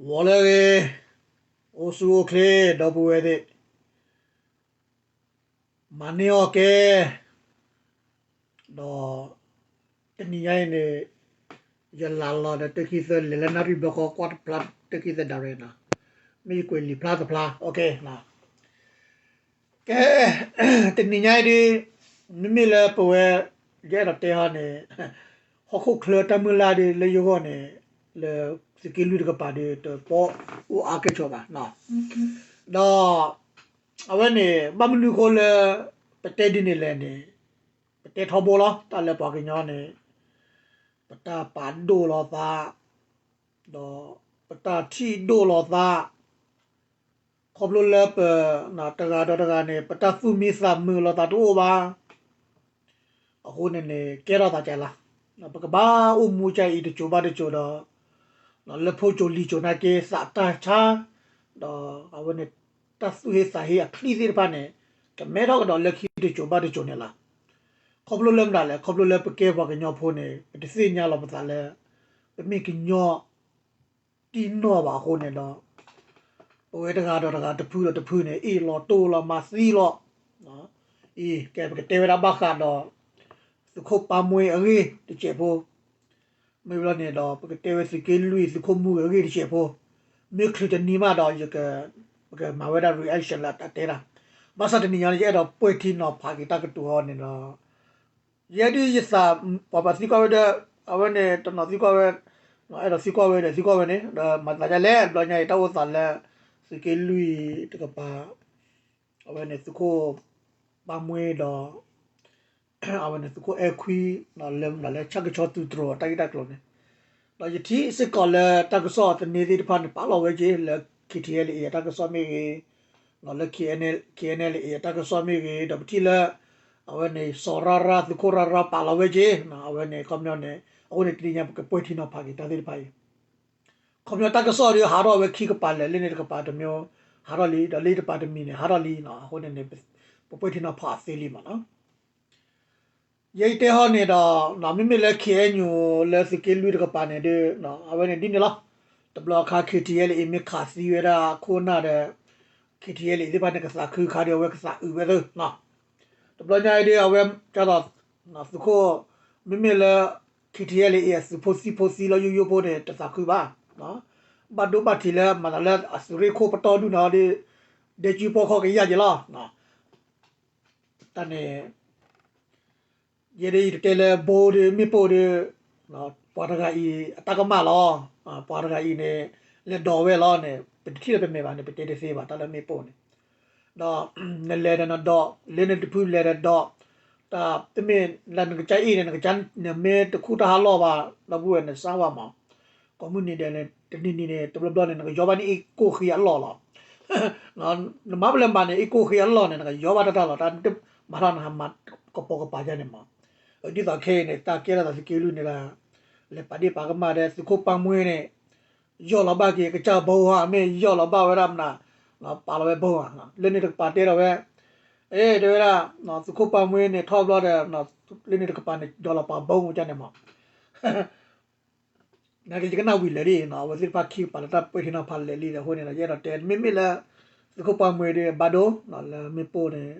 ဂီၤလၢအဂ့ၤ, အိၣ်ဆူၣ်အိၣ်ချ့ ဒီပုၢ်ဝဲၢ်သ့ၣ်, မၤန့ၢ်အီၣ်ကဲ, ဒီး တနံၤညါအံၤန့ၣ် ယလၤလီၤဒီးတၢ်ခံသၢ လဲၤလၢနၣ်ရံၣ်ဘျီဃီ ကွၢ်တဖျါတၢ်ခံသၢ direct နီၤ, မ့ၢ်ယကွဲးလံာ်ဖျါတဖျါ ကဲ, တနံၤညါအံၤဒ် မ့မ့ၢ်လၢပဝဲ ယအဲၣ်ဒိးတဲဟီန့ၣ် ဟီၣ်ခိၣ်ချၢတၢ်မုၢ်လၢ်ဒ်လၢယဂီၢ်န့ၣ် လၢသုးက့လွံၢ်တကပၤဒ်တပီၢ်အိၣ်အါကဲၣ်ဆိးဘၣ်, ဒီး အဝဲန့ၣ် ဘၣ်မနုၤအဃိလၢ ပတဲဒ်န့ၣ်လဲၣ်န့ၣ် ပတဲထီဘိလီၤ တၢ်လၢပှၤကညီန့ၣ် ပတၢ်ပာ်ဒိၣ်လိာ်သး ဒီးပတၢ်ထံၣ်ဒိၣ်လိာ်သး ခီဖျိလၢပ တဂၤဒီးတဂၤန့ၣ် ပတၢ်သူၣ်မံသးမုာ်လိာ်သးတအိၣ်ဘၣ် အဃိန့ၣ်န့ၣ် ကဲထီၣ်သးကဲလီၤ. ပကဘၣ်အိၣ်မူကအံၤတစိၤဘၣ်တစိၤဒီး လၢဖိစိၤလံၤစိၤနာ်က့ သးတၢ်ဆါ ဒီးအဝဲန့ၣ် တၢ်သူၣ်ဟ့သးဟ့အချံသ့ၣ်တဖၣ်န့ၣ် ကမဲထီၣ်ကဒီးလၢခံတစိၤဘၣ်တစိၤန့ၣ်လီၤ. ခီဖျိလၢမတၤလဲၣ်, ခီဖျိလၢပကဲပှၤကညီဖိန့ၣ် ပတသ့ၣ်ညါလီၤပသးလၢ ပမ့ၢ်ကညီ တံၢ်နီၢ်ဘၣ်အဃိန့ၣ်ဒီး ပဝဲတဂၤဒီးတဂၤ တဖုဒီးတဖုန့ၣ် အ့ၣ်လိာ်တိၢ်လိာ် မၤသံလိာ်, အံၤ ကဲ ပကတဲဝဲဒၣ်ဘၣ်ဃးဒီး သုးခိၣ်ပၢ်မှ့အဂ့ၢ်တစဲးဖိ, မ့ၢ်ဘျီန့ၣ်ဒီး ပကတဲဝဲသုးက့လွံၢ် သုးခိၣ်မူဂ့ၤအဂ့ၢ်တစဲးဖိ, မ့ၢ်ချုးတနံၤမးဒီး ယက ပကမၤဝဲဒၣ် reaction လၢတၢ်တဲဒၣ်, ဘၣ်ဆၣ်တနံၤညါန့ၣ် ယအဲၣ်ဒိးပှဲၤထံနီၤဖးက့ၤတၢ်ကတိၤအီၤန့ၣ်ဒီး ယဲဒ်ယသး ပှၤပာ်သံကွၢ်ဝဲဒီး အဝဲန့ၣ်တနီၤသံကွၢ်ဝဲ, အဲၣ်ဒိးသံကွၢ်ဝဲဒီးသံကွၢ်ဝဲန့ၣ် ဒီးမၤသးဒ်လဲၣ် တဘျီညါအံၤ တၢ်အိၣ်သးလၢ သုးက့လွံၢ်တကပၤ အဝဲန့ၣ်သုးခိၣ်ပၢ်မှ့ဒီး အဝဲန့ၣ်သုးခိၣ်အဲၣ်ခွံ လၢမနုၤလၢဆၣ်ကဆီသုးတြိၤတၢ်ဂ့ၢ်တၢ်ကျိၤန့ၣ်, ဒီးယထံၣ်စ့ၢ်ကီးလၢတၢ်ကစီၣ်သန့သ့ၣ်တဖၣ်န့ၣ် ပာ်လီၤဝဲက့ၤ လၢ KTLA အတၢ်ကစီၣ်မ့ၢ်ဂ့ၤ, လၢ KNLA အတၢ်ကစီၣ်မ့ၢ်ဂ့ၤ, ဒီးပထံၣ်လၢ အဝဲန့ၣ် စီၤရၣ်ရၣ် သုးခိၣ်ရၣ်ရၣ်ပာ်လီၤဝဲက့ၤ, အဝဲန့ၣ် ခီပညီန့ၣ် အဃိန့ၣ် တနံၤညါပကပှဲၤထံနီၤဖးက့ၤတၢ်သ့ၣ်တဖၣ်အံၤ ခီပညီတၢ်ကစီၣ်ဒီးဟးထီၣ်ဝဲခံကပၤလဲၣ်, လၢန့ၣ်တကပၤတမံၤ ဟးထီၣ်လံ, ဒီးလၢတကပၤတမံၤန့ၣ် ဟးထီၣ်လံနီၤ, အဃိန့ၣ်န့ၣ် ပပှဲၤထံနီၤဖးသ့လံမးနီၤ. ယဲယတဲဟီန့ၣ်ဒီး မ့မ့ၢ်လၢ KNU လၢသုးက့လွံၢ်တကပၤန့ၣ်ဒီး အဝဲန့ၣ်ဒ်န့ၣ်လီၤ. တဘျီအခါ KTLA မ့ၢ်ခးသံဝဲဒၣ်အခိၣ်အနၢ်ဒီး KTLA သ့ၣ်တဖၣ်န့ၣ် ကသးခုခါဒီး အဝဲကသးအုးဝဲသ့ တဘျီညါအံၤဒီး အဝဲကၢ်သိး သုးခိၣ် မ့မ့ၢ်လၢ KTLA အသုးဖိသံဖိသံလီၤယိယိဖိန့ၣ် တသးခုဘၣ်. ဘၣ်ဒိဘၣ်ထံးလၢမၤသးလၢအသုးရ့ၣ်ခိၣ်ပတီၢ်ဒုၣ်နီၤဒီး ဒဲကၠူပီခီၣ်ကယၢ်က့ၤလီၤ. တၢ်န့ၣ် ယဲဒၣ်ယတတဲလၢဘိဒီးမ့ၣ်ပိၢ်ဒီး ပှၤတဂၤအံၤအတၢ်ကမၣ်လီၤ. ပှၤတဂၤအံၤန့ၣ် လဲၤဒိးဝဲလီၤန့ၣ် ပတထံၣ်လၢပမဲာ်ဘၣ်န့ၣ် ပတဲတသ့ဘၣ် တၢ်လၢမ့ၣ်ပိၢ်န့ၣ် ဒီး နလဲၤဒီးနဒိး လၢနတဖုလဲၤဒီးဒိး တၢ်တမ့ၢ်လၢနကစၢ်အ့ၣ်န့ၣ် နကစၢ်နမ့ၢ်တခူၣ်တၢ်ဟးလီၢ်ဘၣ် ဒီပုၢ်ဝဲၢ်န့ၣ် စၢ်ဝါမး ကိးမုၢ်နံၤဒဲးန့ၣ် တနံၤနံၤန့ၣ် တဘျီဘျီန့ၣ် နကယီဘၣ်န့ၢ်အ့ၣ်ကိၢ်ဃ့အလီၢ်လီၤ. နမၤပလဲၤမၤန့ၣ် အ့ၣ်ကိၢ်ဃ့အလီၢ်န့ၣ် နကယီဘၣ်တၢ်တၢ်လီၤ တၢ်မၤထီၣ်နဟးမၤကပိာ်ကပၤယါန့ၣ်မး. ဒ်သိးခဲအံၤန့ၣ် တၢ်ကဲထီၣ်သးသုးက့လွံၢ်န့ၣ်ဒီး လဲၤပာ်ဒ့ၣ်ပာ်ကမၣ်ဒီးသုးခိၣ်ပၢ်မှ့န့ၣ် ယီၢ်လီၤဘၣ်က့ၤကစၢ်ဘီဧါ မ့ၢ်ယီၢ်လီၤဘၣ်ဝဲဒၣ်မနုၤ ပာ်လီၤဝဲဘီဧါ လၢန့ၣ်တကပၤတဲဒီးဝဲ အဲ တဲဝဲဒၣ် သုးခိၣ်ပၢ်မှ့န့ၣ် ထီၣ်ဘျီဒီး လၢန့ၣ်တကပၤန့ၣ် ဒီးလီၤပာ်ဘီမူကန့ၣ်မး နာ်က့ ယကနၣ်ဝံၤလၢာ်လံ အဝဲသ့ၣ်တဖၣ်ခံကပၤလၢတၢ်ပှဲၤထံနီၤဖးလဲာ်လံဒီး အဃိန့ၣ်ဒီး ယအဲၣ်ဒိးတဲ မ့မ့ၢ်လၢ သုးခိၣ်ပၢ်မှ့ဒီး ဘၣ်ဒိ လၢမ့ၣ်ပိၢ်န့ၣ်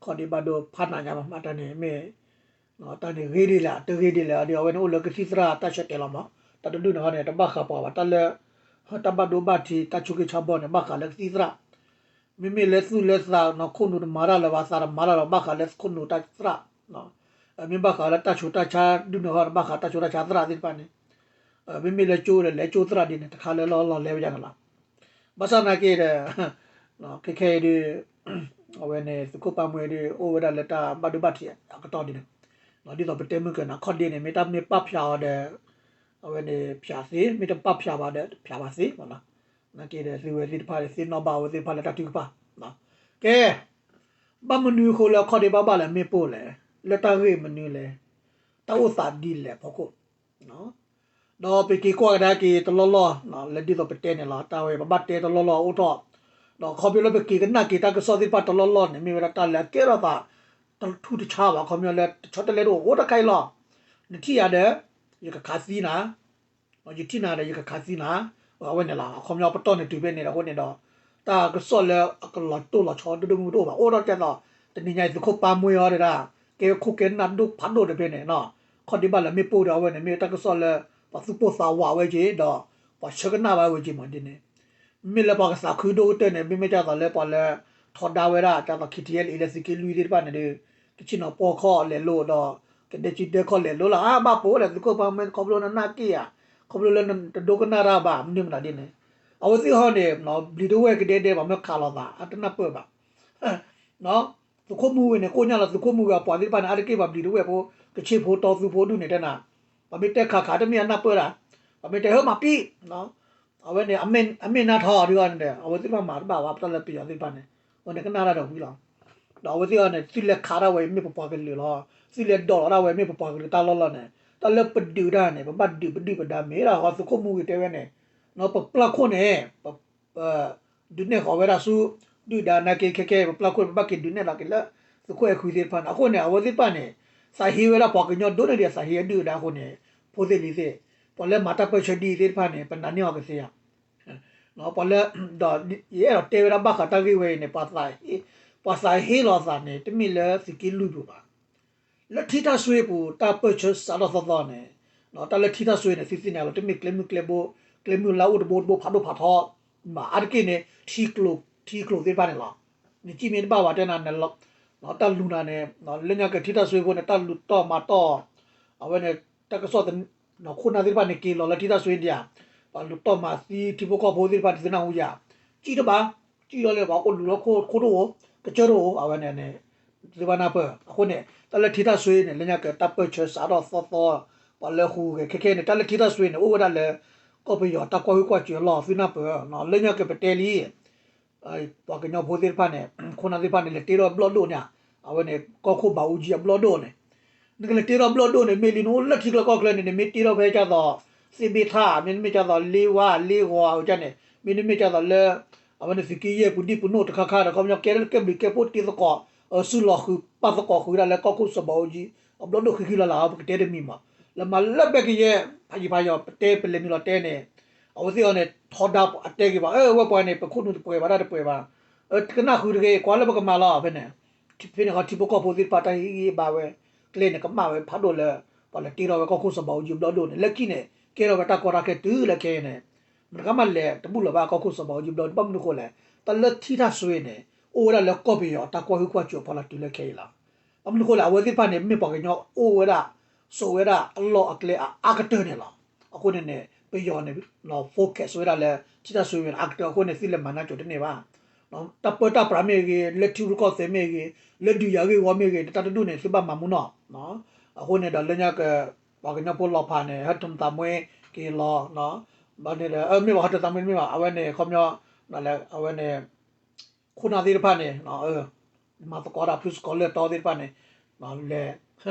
ခီၣ်ဒ့ဘၣ်ဒိဖးနးညါမး မ့ၢ်တၢ်န့ၣ်မ့ၢ် တၢ်န့ၣ်ဂ့ၤဒ်လဲၣ် တဂ့ၤဒ်လဲၣ်ဒီး အဝဲန့ၣ်အိၣ်လၢကသံၣ်သရၣ်တၢ်ဆၢတဲာ်လီၤမး တၢ်တဒူၣ်န့ၣ်ဟီန့ၣ် တဘၣ်ဃးပှၤဘၣ် တၢ်လၢ တၢ်ဘၣ်ဒိဘၣ်ထံး တၢ်ဆိၣ်ဂ့ၤဆါဘီန့ၣ် ဘၣ်ဃးလၢကသံၣ်သရၣ် မ့မ့ၢ်လၢသူၣ်လၢသး ခိၣ်နူာ်တမၤတၢ်လၢၤဘၣ် သးတမၤတၢ်လၢၤ ဘၣ်ဃးလၢခိၣ်နူာ်တၢ်သရၣ် မ့ၢ်ဘၣ်ဃးလၢတၢ်ဆိးတၢ်ဆါဒုးန့ၢ်ဟီ ဘၣ်ဃးတၢ်ဆိးတၢ်ဆါသရၣ်သ့ၣ်တဖၣ်န့ၣ် မ့မ့ၢ်လၢကၠိဒီး လဲၤကၠိသရၣ်ဒ်န့ၣ် တခါလၢလီၤလီၤလဲၤဝဲဒၣ်န့ၣ်လီၤ. ဘၣ်ဆၣ်နာ်က့ဒီး ခဲခဲအံၤဒီး အဝဲန့ၣ် သုးခိၣ်ပၢ်မှ့ဒီး အိၣ်ဝဲဒၣ်လၢတၢ်ဘၣ်ဒိဘၣ်ထံးအကတီၢ်ဒ်န့ၣ် ဒ်သိးပတဲမုၢ်ကနၣ် ခီၣ်ဒ့န့ၣ် မ့ၢ်တၢ်မ့ၢ်ပာ်ဖျါအီၤဒီး အဝဲန့ၣ်ဖျါသ့ မ့ၢ်တပာ်ဖျါဘၣ်ဒီး ဖျါဘၣ်သ့မးနီၤ. နာ်က့ဒီး သုဝဲသ့ၣ်တဖၣ် သ့ၣ်နီၣ်ဘၣ်ဝဲသ့ၣ်တဖၣ်လၢတၢ်ထုကဖၣ် ကဲ ဘၣ်မနုၤအဃိလၢခီၣ်ဒ့ဘၣ်ဘၣ်လၢမ့ၣ်ပိၢ်လဲၣ်, လၢတၢ်ဂ့ၢ်မနုၤလဲၣ်, တၢ်အိၣ်သးဒ်လဲၣ်ဖီခိၣ် ဒီးပက့ၤကွၢ်ကဒါက့ၤတလီၢ်လီၢ် လၢဒ်သိးပတဲန့ၣ်လီၤ. တၢ်ဝဲပဘၣ်တဲတလီၢ်လီၢ်အိၣ်ထီၣ်, ဒီးခီဖျိလၢပက့ၤကနၣ်က့ၤတၢ်ကစီၣ်သ့ၣ်တဖၣ်တလီၢ်လီၢ်န့ၣ် မ့ၢ်ဝဲဒၣ်တၢ်လၢအကဲထီၣ်သး တထူၣ်တဆါဘၣ် ခီဖျိလၢတဆီတလဲတအိၣ်အိၣ်တခါအံၤလီၤ. နထံၣ်ယၤဒီး ယကခးသံနၤ ယထံၣ်နၤဒီး ယကခးသံနၤ, အဝဲန့ၣ်လီၤ အခီပညီပတီၢ်န့ၣ်တုၤဖဲန့ၣ်အဃိန့ၣ်ဒီး တၢ်ကစီၣ်လၢအကလီၤတိၢ်လီၤဆီဒိၣ်ဒိၣ်မုၢ်မုၢ်တအိၣ်ဘၣ် အိၣ်ဒီးကဲသိး တနံၤညါအံၤသုးခိၣ်ပၢ်မှဲအီၤဒၣ် ကဲခိၣ်ကဲနၢ်ဒိၣ်ဖးဒိၣ်တဖဲန့ၣ် ခီၣ်ဒံးဘၣ်လၢမ့ၣ်ပိၢ်ဒီးအဝဲန့ၣ် မ့ၢ်တၢ်ကစီၣ်လၢ ပှၤသူၣ်ပိၢ်သးဝးဝဲက့ၤဒီး ပှၤဆၢကနၣ်ဘၣ်ဝဲက့ၤမးဒ်န့ၣ် မ့မ့ၢ်လၢပှၤကသးခုဒိၣ်ကတၢၢ်န့ၣ် မ့မ့ၢ်ကဲသိးလၢပှၤလၢ ထီဒါဝဲဒၣ် ကဲသိး ခံထံအဲလ်အံၤ လၢသုးက့လွံၢ်သ့ၣ်တဖၣ်န့ၣ်ဒီး ကဆ့ၣ်နီၤပှီၢ်ခီၣ်လဲၤလိၤဒီး ကဒဲကံဒဲခီၣ်လဲၤလိၤလီၤ အါဘၣ်ပိာ်လဲၣ် သုးခိၣ်ပၢ်မှဲ ခီဖျိနနၢ်က့ၢ်ဧါ ခီဖျိလၢနတဒိကနၣ်တၢ်ဘၣ် မနုၤမနုၤဒ်န့ၣ် အဝဲသ့ၣ်ဟီန့ၣ် ဘျံးတဝဲၢ်ကဒဲဒဲဘၣ်မ့ၢ်ခးလိာ်သး အတနၢ်ပၢၢ်ဘၣ် သုးခိၣ်မူဂ့ၤန့ၣ် ကိၣ်ညါလီၤ သုးခိၣ်မူဂ့ၤအပှၤသ့ၣ်တဖၣ်န့ၣ် အါတက့ၢ်ပှၤဘျံးတဝဲၢ်ဖိ ကဆ့ၣ်ဖိတီသူဖိဒူၣ်န့ၣ်တဲနၤ ပှၤမ့ၢ်တဲခးခးတမ့ၢ်အနၢ်ပၢၢ်တၢ် ပှၤမ့ၢ်တဲဟၢမၤပံ အဝဲန့ၣ် အမ့ၢ်နါထီဒ်န့ၣ် အဝဲသ့ၣ်တဖၣ်မၤတဘၣ်ဝဲ ပတၢ်လၢပယီၤသ့ၣ်တဖၣ်န့ၣ် အဝဲန့ၣ်ကနၣ်တၢ်ဒီးဝံၤလီၤ ဒီးအဝဲသ့ၣ်အီၤန့ၣ် သုလဲၤခးဒၣ်ဝဲမ့ၢ်ပပှၤကလုာ်လီၤ သုလဲၤဒိးလီၤဒၣ်ဝဲမ့ၢ်ပပှၤကလုာ်တၢ်လီၢ်လီၤန့ၣ် တၢ်လၢပဒုးတၢ်န့ၣ် ပဘၣ်ဒုးပဒုၣ်ပဒါမ့ၢ်ဒၣ်ဟီသုးခိၣ်မူဂ့ၤတဲဝဲန့ၣ် ပပျၢ်ခိၣ်န့ၣ် ဒုးနဲၣ်ဃီၤဝဲဒၣ်ဆူ ဒုၣ်ဒါနာ်က့ခဲခဲ ပပျၢ်ခိၣ်န့ၣ် ပဘၣ်က့ၤဒုးနဲၣ်လီၤက့ၤလၢ သုးခိၣ်အဲၣ်ခွံသ့ၣ်တဖၣ်န့ၣ် အဃိန့ၣ် အဝဲသ့ၣ်တဖၣ်န့ၣ် သးဟ့ဝဲဒၣ်ပှၤကညီဒိၣ်န့ၢ်ဒံးအသးဟ့အဒုၣ်အဒါအဃိန့ၣ် ဖိသ့ၣ်လံၤသ့ၣ် ပှၤလၢမၤတၢ်ပၢၢ်ဆၢဒ်အံၤသ့ၣ်တဖၣ်န့ၣ် ပနာ်န့ၢ်အီၤကသ့ဧါ ပှၤလၢ ဒီးယအဲၣ်ဒိးတဲဝဲဒၣ်ဘၣ်ဃးတၢ်ဂ့ၢ်ဝဲအံၤန့ၣ် ပှၤသးဟ့လီၤသးန့ၣ် တမ့ၢ်လၢသုးက့လွံၢ်ပူၤဘၣ် လၢထံတၢ်ဆွ့ပူၤ တၢ်ပၢၢ်ဆၢစးထီၣ်သီသီန့ၣ် တၢ်လၢထံတၢ်ဆွ့န့ၣ် သုသ့ၣ်ညါလီၤ တမ့ၢ်ကျဲမုၢ်ကျဲဘိ ကျဲမုၢ်လါအိၣ်တဘိတဘိဖးဒိၣ်ဖးထီ မ့ၢ်အါတက့ၢ်န့ၣ် ထံကျိၤသ့ၣ်တဖၣ်န့ၣ်လီၤ နစံၣ်မ့ၢ်တဘၣ်ဝဲတဲနၤ တၢ်လူၤနၤန့ၣ် လၢညါက့ၤထံတၢ်ဆွ့ဖိန့ၣ် တၢ်လူၤတီၢ်မၤတီၢ် အဝဲန့ၣ် တၢ်ကစီၣ် ခိၣ်နၢ်သ့ၣ်တဖၣ်န့ၣ် က့ၤလီၤလၢထံတၢ်ဆွ့ဒံးဧါ ပှၤလူၤတီၢ်မၤသံထံဖိကီၢ်ဖိသ့ၣ်တဖၣ်န့ၣ် သုနၢ်ဟူယၤ စံၣ်တဘၣ် စံၣ်လီၤလၢပှၤအိၣ်လူၤလၢခိၣ်တအိၣ် ကစၢၢ်တအိၣ် အဝဲန့ၣ်န့ၣ် သုဘၣ်နၢ်ပၢၢ် အဃိန့ၣ် တၢ်လၢထံတၢ်ဆွ့န့ၣ် လၢညါက့ၤတၢ်ပၢၢ်ဆၢစးထီၣ်သီသီ ပှၤလၢဟူးဂဲၤခဲခဲန့ၣ် တၢ်လၢထံတၢ်ဆွ့န့ၣ် အိၣ်ဝဲဒၣ်လၢ ကီၢ်ပယီၤတၢ်ကွၢ်ဟုၣ်ကွၢ်စၢၤလီၤ သုနၢ်ပၢၢ် လၢညါက့ၤပတဲလံ ပှၤကညီဖိသ့ၣ်တဖၣ်န့ၣ် ခိၣ်နၢ်သ့ၣ်တဖၣ်န့ၣ် လဲၤတ့ထီၣ်ဘျီၣ်ဒိၣ်န့ၣ် အဝဲန့ၣ် ကီၢ်ခိၣ်ဘးအူကၠံအဘျီၣ်ဒိၣ်န့ၣ် နကလဲၤတ့ထီၣ်ဘျီၣ်ဒိၣ်န့ၣ် မ့ၢ်လံနအိၣ်လၢထံကျၢကီၢ်ချၢန့ၣ် နမ့ၢ်တ့ထီၣ်ဖဲကၢ်သိး သ့ၣ်ဘ့ၣ်ထၣ် မ့တမ့ၢ်ကၢ်သိး လ့ဝါ လ့ဂီၤ အဝဲန့ၣ် မ့တမ့ၢ်ကၢ်သိးလၢ အဝဲန့ၣ်သုးက့ယဲၢ်ပူၤဒံၣ်ပူၤနိၣ်တခါခါဒီး ခီပညီကဲလၢကဲဘျုးကဲဖှိၣ်တ့သကိး စုလီၤဃုာ်ပာ်သကိးဃုာ်ဝဲဒၣ်လၢကီၢ်ခိၣ်စီၤဘးအူကၠံ အဘျီၣ်ဒိၣ်ဃံဃံလၤလၤ ပကတဲတမံၤမး လၢမၤလၢဘဲကယဲၢ် ဖးယံၤဖးယီၤ ပတဲပလဲၤနုာ်လီၤတဲန့ၣ် အဝဲသ့ၣ်အီၤန့ၣ် ထီဒါအတဲက့ၤဘၣ် အဝဲပှၤန့ၣ် ပခိၣ်နူာ်တပှဲၤဘၣ်တၢ်တပှဲၤဘၣ် တကနၣ်ဃုာ်တဂ့ၤ ကွၢ်လၢပကမၤလီၤဖဲန့ၣ် ဖဲန့ၣ်ခီထံဖိကီၢ်ဖိသ့ၣ်တဖၣ်တၢ်ဟ့ၣ်ဂံၢ်ဟ့ၣ်ဘါဝဲ ကျဲန့ၣ်ကမၣ်ဝဲဖးဒိၣ်လၢ ပှၤလဲၤတ့ထီၣ်ဝဲကီၢ်ခိၣ်စီၤဘးအူကၠံဘျီၣ်ဒိၣ်န့ၣ် လၢခံန့ၣ် ကဲထီၣ်ဝဲတၢ်ကီတၢ်ခဲတုၤလၢခဲအံၤန့ၣ် မတကမၣ်လဲၤတဘူၣ်လီၤဘၣ်ကီၢ်ခိၣ်စီၤဘးအူကၠံဘျီၣ်ဒိၣ် ဘၣ်မနုၤဃိလဲၣ် တၢ်လၢထံတၢ်ဆွ့န့ၣ် အိၣ်ဝဲဒၣ်လၢကီၢ်ပယီၤတၢ်ကွၢ်ဟုၣ်ကွၢ်စၢၤအဖီလာ်တုၤလၢခဲအံၤလီၤ ဘၣ်မနုၤဃိလဲၣ် အဝဲသ့ၣ်တဖၣ်န့ၣ် မ့ၢ်ပှၤကညီအိၣ်ဝဲဒၣ် စိာ်ဝဲဒၣ်အလီၢ်အကျဲအအါကတၢၢ်န့ၣ်လီၤ အဃိန့ၣ်န့ၣ် ပယီၤန့ၣ် focus ဝဲဒၣ်လၢ ထံတၢ်ဆွ့ဝဲန့ၣ် အါကတၢၢ်အဃိန့ၣ် သုလဲၤမၤနၢၤကိၤတန့ၢ်ဘၣ် တၢ်ပၢတၢ်ပြးမ့ၢ်ဂ့ၤ လၢထံရူၢ်ကီၢ်သဲးမ့ၢ်ဂ့ၤ လၢဒုးယၤဂ့ၢ်ဝီမ့ၢ်ဂ့ၤ တၢ်တဒူၣ်န့ၣ် သုဘၣ်မၤမူနီၢ် အဃိန့ၣ်ဒီးလၢညါက ပှၤကညီဖိလီၤဖးန့ၣ် ဟဲတမသးမွ့က့ၤလီၤ ဘၣ်န့ၣ်ဒီး မ့ၢ်ဘၣ်ဟဲတမသးမွ့မ့ၢ်ဘၣ် အဝဲန့ၣ် ခီပညီ အဝဲန့ၣ် ခိၣ်နၢ်သ့ၣ်တဖၣ်န့ၣ် မၤသကိးတၢ်ဖုစကီးလၢတီသ့ၣ်တဖၣ်န့ၣ် လဲၤ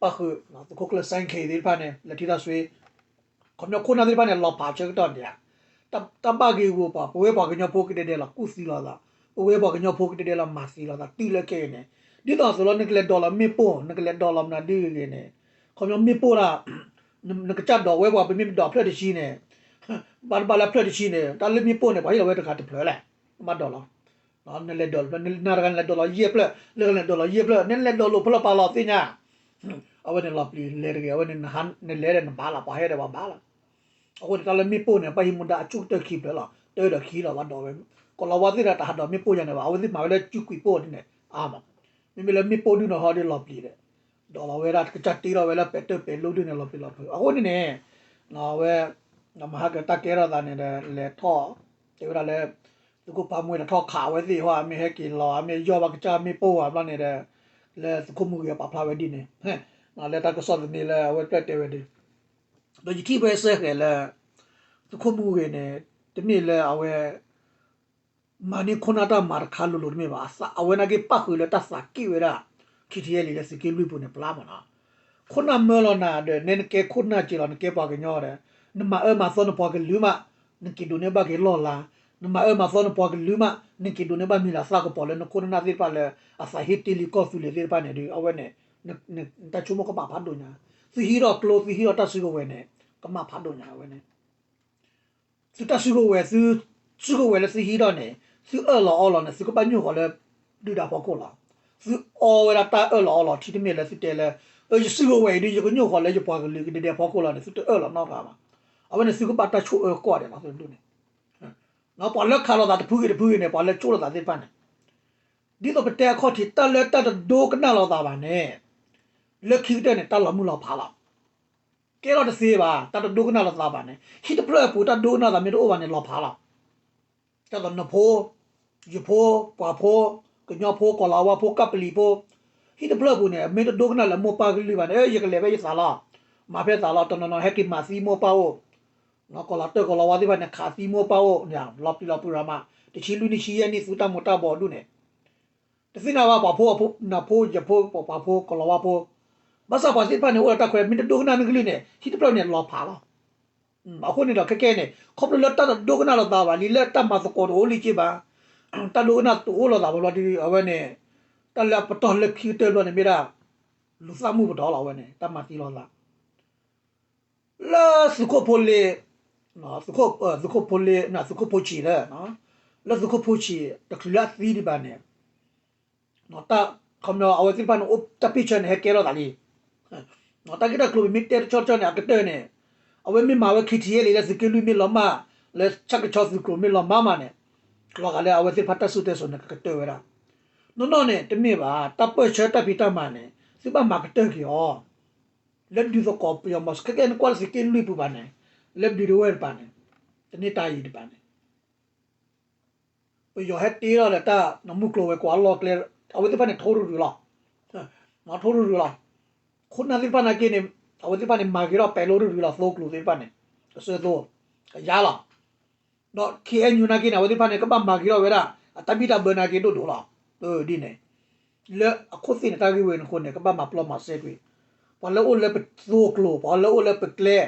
ပၣ်ဃုာ် သုးခိၣ်ကျၢၢ်စဲခ့သ့ၣ်တဖၣ်န့ၣ် လဲၤထံတၢ်ဆွ့ ခီပညီခိၣ်နၢ်သ့ၣ်တဖၣ်န့ၣ် လီၤဖးဆၢကတီၢ်ဒံးဧါ တၢ်ဘၣ်ဂ့ၤဂီၤပှၤ ပဝဲပှၤကညီဖိကဒဲဒဲးလီၤ ကူၣ်သံလိာ်သး ပဝဲပှၤကညီဖိကဒဲဒဲးလီၤ မၤသံလိာ်သး တုၤလၢခဲအံၤန့ၣ် ဒ်သိးအသိးလီၤ နကလဲၤဒိးလီၤမ့ၣ်ပိၢ် နကလဲၤဒိးလီၤမနုၤဒ်ဂ့ၤဂ့ၤန့ၣ် ခီပညီမ့ၣ်ပိၢ်ဒၣ် နကစၢ်ဒိးဝဲပှၤ ပမ့ၢ်ပဒိးဖျၢၣ်တဆံန့ၣ် ဘၣ်တဘၣ်လၢဖျၢၣ်တဆံန့ၣ် တၢ်လၢမ့ၣ်ပိၢ်န့ၣ် ပှၤဟ့ၣ်လီၤဝဲတဂၤတဖျၢၣ်လဲၣ် ဘၣ်ဒိးလီၤ နလဲၤဒိး နတဂၤနလဲၤဒိးလီၤယဲၢ်ဖျၢၣ် လၢကလဲၤဒိးလီၤယဲၢ်ဖျၢၣ် နလဲၤဒိးလိာ်ဖဲလီၤပာ်လီၤသ့ၣ်ညါ အဝဲန့ၣ်လီၤပျံၤလဲၤတဂ့ၤ အဝဲန့ၣ် နလဲၤဒီးနဘၣ်လီၤ ပှၤဟဲဒီးပှၤဘၣ်လီၤ အဃိန့ၣ် တၢ်လၢမ့ၣ်ပိၢ်န့ၣ် ဘၣ်ဟံးမူဒါအကၠူၣ်ကတၢၢ်ခံဖျၢၣ်လီၤ တၢ်ဒီးခံလီၤ ဘၣ်ဒိးဝဲ ကီၤလၤဝါသ့ၣ်ဒီးတဟးဒိးမ့ၣ်ပိၢ်ယၤန့ၣ်ဘၣ် အဝဲသ့ၣ်မၤဝဲလၢကၠူၣ်ကွံာ်ပိၢ်ဒ်န့ၣ် အါမး မ့မ့ၢ်လၢမ့ၣ်ပိၢ်ဒုၣ်န့ၣ်ဟီဒ်လီၤပျံၤဒီး ဒိးလီၤဝဲဒၣ်ကစၢ်တ့ထီၣ်ဝဲလၢပဲာ်တၢၢ်ပဲာ်လိၣ်ဒုၣ်န့ၣ်လီၤပျံၤလီၤဖုး အဃိန့ၣ်န့ၣ် အဝဲ မဟါကတၢ်ကဲထီၣ်သးန့ၣ်ဒီး လဲၤထီၣ် တဲဝဲဒၣ်လၢ သုးခိၣ်ပၢ်မှဲဒီးထီၣ်ခးဝဲသ့ၣ်ဟီ အမ့ၢ်ဟဲက့ၤလီၤ အမ့ၢ်ယီၢ်ဘၣ်ကစၢ်မ့ၣ်ပိၢ်ဝဲဘျီန့ၣ်ဒီး လၢသုးခိၣ်မူဂ့ၤပာ်ဖျါဝဲဒ်န့ၣ် လၢတၢ်ကစီၣ်သန့လၢအဝဲပျဲၢ်တဲဝဲဒၣ် ဒီးယထံၣ်ဖဲစဲဃဲၤလၢ သုးခိၣ်မူဂ့ၤန့ၣ် တမ့ၢ်လၢအဝဲ မၤန့ၢ်ခိၣ်နၢ်တၢ်မၤတခါလိၤလိၤတမ့ၢ်ဘၣ် အဝဲနာ်က့ပၣ်ဃုာ်လၢတၢ်သးက့ၣ်ဝဲဒၣ် ခံထံယဲၢ်လံလၢသုးက့လွံၢ်ပူၤန့ၣ် ပျၢ်မးနီၤ ခိၣ်နၢ်မၢလီၤနၤဒီး နဲနကဲခိၣ်နၢ်က့ၤလီၤ နကဲပှၤကညီဒီး နမၤအၢမၤသီနပှၤကလုာ်မး နက့ၤဒိးန့ၢ်ဘၣ်က့ၤလီၢ်လၤ နမၤအၢမၤသီနပှၤကလုာ်မး နက့ၤဒိးန့ၢ်ဘၣ်မံၤလၤသၣ်ကပီၤလၢနခိၣ်နၢ်သ့ၣ်တဖၣ်လၢ အသးဟ့တ့လံကီၢ်သူလ့ၤသ့ၣ်တဖၣ်န့ၣ်ဒီး အဝဲန့ၣ် နတၢ်ဆိကမိၣ်ကမၣ်ဖးဒိၣ်ညါ သုဟံးထီၣ်ကျိ သုဟံးထီၣ်တၢ်စုကဝဲၤန့ၣ် ကမၣ်ဖးဒိၣ်ညါအဝဲန့ၣ် သုတၢ်စုကဝဲၤ သုစုကဝဲၤလၢသုဟံးထီၣ်န့ၣ် သုအၢၣ်လီၤအီလီၤန့ၣ် သုကဘၣ်ညိၣ်ဃီၤလၢ ဒုၣ်ဒါဖီခိၣ်လီၤ. သုအီဝဲဒၣ်တၢ်အၢၣ်လီၤအီလီၤထံတမ့ၢ်လၢသုတဲလၢ ယစုကဝဲၤအံၤဒ်ယကညိၣ်ဃီၤလၢယပှၤကလုာ်ကဒဲဒဲဖီခိၣ်လီၤန့ၣ် သုတအၢၣ်လီၤနီတဂၤဘၣ်. အဝဲန့ၣ်သုကဘၣ်တၢ်ဆိၣ်အၢကီၢ်ဒဲးလီၤ သုဒူၣ်န့ၣ် ပှၤလၢခးလိာ်သးတဖုဂ့ၤတဖုဂ့ၤန့ၣ် ပှၤလၢကၠိလိာ်သးသ့ၣ်တဖၣ်န့ၣ် ဒ်သိးပတဲအခီၣ်ထံး တၢ်လၢတၢ်တဒိကနၣ်လိာ်သးဘၣ်န့ၣ် လၢခံကတၢၢ်န့ၣ် တၢ်လီၤမုၢ်လီၤဖးလီၤ. ကဲထီၣ်တသ့ဘၣ် တၢ်တဒိကနၣ်လိာ်သးဘၣ်န့ၣ် ဟံၣ်တဖျၢၣ်အပူၤ တၢ်ဒိကနၣ်သးမ့ၢ်တအိၣ်ဘၣ်န့ၣ် လီၤဖးလီၤ. ဒ်သိးနဖိ ယဖိ ပှၤဖိ ကညီဖိ ကီၢ်လၤဝါဖိ ကပလံၤဖိ ဟံၣ်တဖျၢၣ်အပူၤန့ၣ် မ့ၢ်တဒိကနၣ်လၢမိၢ်ပၢ်ကလုၢ်ဘၣ်န့ၣ် ယကလဲၤဖဲယသးလီၤ. မၤဖဲသးလီၤ တနီၤနီၤဟဲက့ၤမၤသံမိၢ်ပၢ်အိၣ် ကီၢ်လၤတၢၢ်ကီၢ်လၤဝါသ့ၣ်တဖၣ်န့ၣ် ခးသံမိၢ်ပၢ်အိၣ် လီၤပျံၤလီၤပှၤမး တဆံလွံၢ်နံၣ်ဆံယဲၢ်နံၣ် သူတၢ်မူၤတၢ်ဘှီးဒူၣ်န့ၣ် တသ့ၣ်ညါဘၣ် ပှၤဖိ နဖိ ယဖိ ပှၤဖိ ကီၢ်လၤဝါဖိ ဘၣ်ဆၣ်ပှၤသ့ၣ်တဖၣ်န့ၣ် အိၣ်ဒီးတၢ်ခွဲး မ့ၢ်တဒိကနၣ်နကလုၢ်န့ၣ် ဟံၣ်တဖျၢၣ်န့ၣ် လီၤဖးလီၤ. အဃိန့ၣ်ဒီး ခဲကဲန့ၣ် ခီဖျိလၢတၢ်တဒိကနၣ်လိာ်သးဘၣ်လံ လၢတၢ်မၤသကိးတအိၣ်လံက့ဘၣ် တၢ်ဒိကနၣ်တအိၣ်လိာ်သးဘၣ်ဘျီဒီး အဝဲန့ၣ် တၢ်လၢအပတီၢ်လၢခံကတၢၢ်ဘျီန့ၣ် မ့ၢ်ဒၣ် လူၤသးမုၢ်ပတီၢ်လီၤ အဝဲန့ၣ် တၢ်မၤသံလိာ်သး လၢသုးခိၣ်ဖိလ့ သုးခိၣ်ဖိလ့ သုးခိၣ်ဖိဆံးလၢ လၢသုးခိၣ်ဖိဆံး တချုးလၢအသံဒံးဘၣ်န့ၣ် တၢ် ခီပညီ အဝဲသ့ၣ်တဖၣ်န့ၣ် အိၣ်တၢ်ပ့ၢ်ဆၢန့ၣ် ဟဲကဲထီၣ်သးလံ. တၢ်ဂ့ၢ်တၢ်ကျိၤပမ့ၢ်တဲတဆီတဆီန့ၣ် အကတၢၢ်န့ၣ် အဝဲမ့ၢ်မၤဝဲ ခံထံၣ်အဲလံ လၢသုးက့လွံၢ်မ့ၢ်လီၤမၢ် လၢဆၣ်ကဆီသုးကျိၤမ့ၢ်လီၤမၢ်မးန့ၣ် လီၤဂာ်လၢအဝဲသ့ၣ်တဖၣ်တၢ်စူၢ်တၢ်စိၤန့ၣ် ကကတၢၢ်ဝဲဒၣ်. နီၢ်နီၢ်န့ၣ် တမ့ၢ်ဘၣ် တၢ်ပၢၢ်ဆၢတၢ်ဖံးတၢ်မၤန့ၣ် သုဘၣ်မၤကတၢၢ်က့ၤအီၤ လၢဒုးသကိးပယီၤမီၤ ခဲကဲနကွၢ်လၢသုးက့လွံၢ်ပူၤဘၣ်န့ၣ် လၢဒုးတဝဲၢ်တပၤန့ၣ် တန့ၢ်တၢ်အံၤတပၤန့ၣ် ပယီၤဟဲတ့ထီၣ်လၢတၢ်မုၢ်ကျိၤဝဲၤကွာ်အလီၢ်ကျဲ အဝဲသ့ၣ်တဖၣ်န့ၣ် ထိရူၤရူၤလီၤ. ထိရူၤရူၤလီၤ. ခိၣ်နၢ်သ့ၣ်တဖၣ်နာ်က့န့ၣ် အဝဲသ့ၣ်တဖၣ်န့ၣ် မၤက့ၤထီၣ်ပဲၤလိရူၤရူၤလီၤ သိကျိၤသ့ၣ်တဖၣ်န့ၣ် အစၢသိ ကယါလီၤ. ဒီး ခ့ၣ်အဲၣ်ယူၣ် နာ်က့န့ၣ် အဝဲသ့ၣ်တဖၣ်န့ၣ် ကဘၣ်မၤက့ၤထီၣ်ဝဲဒၣ် အတၢ်ဘံၣ်တၢ်ဘၢနာ်က့ဒိၣ်ဒိၣ်လီၤ. ဒ်န့ၣ် လၢအခိၣ်သ့ၣ်န့ၣ် တၢ်ဂ့ၢ်ဝဲန့ၣ်အဃိန့ၣ် ကဘၣ်မၤပျီမၤစဲကွံာ် ပှၤလၢအိၣ်လၢပသိကျိၤ ပှၤလၢအိၣ်လၢပကျဲ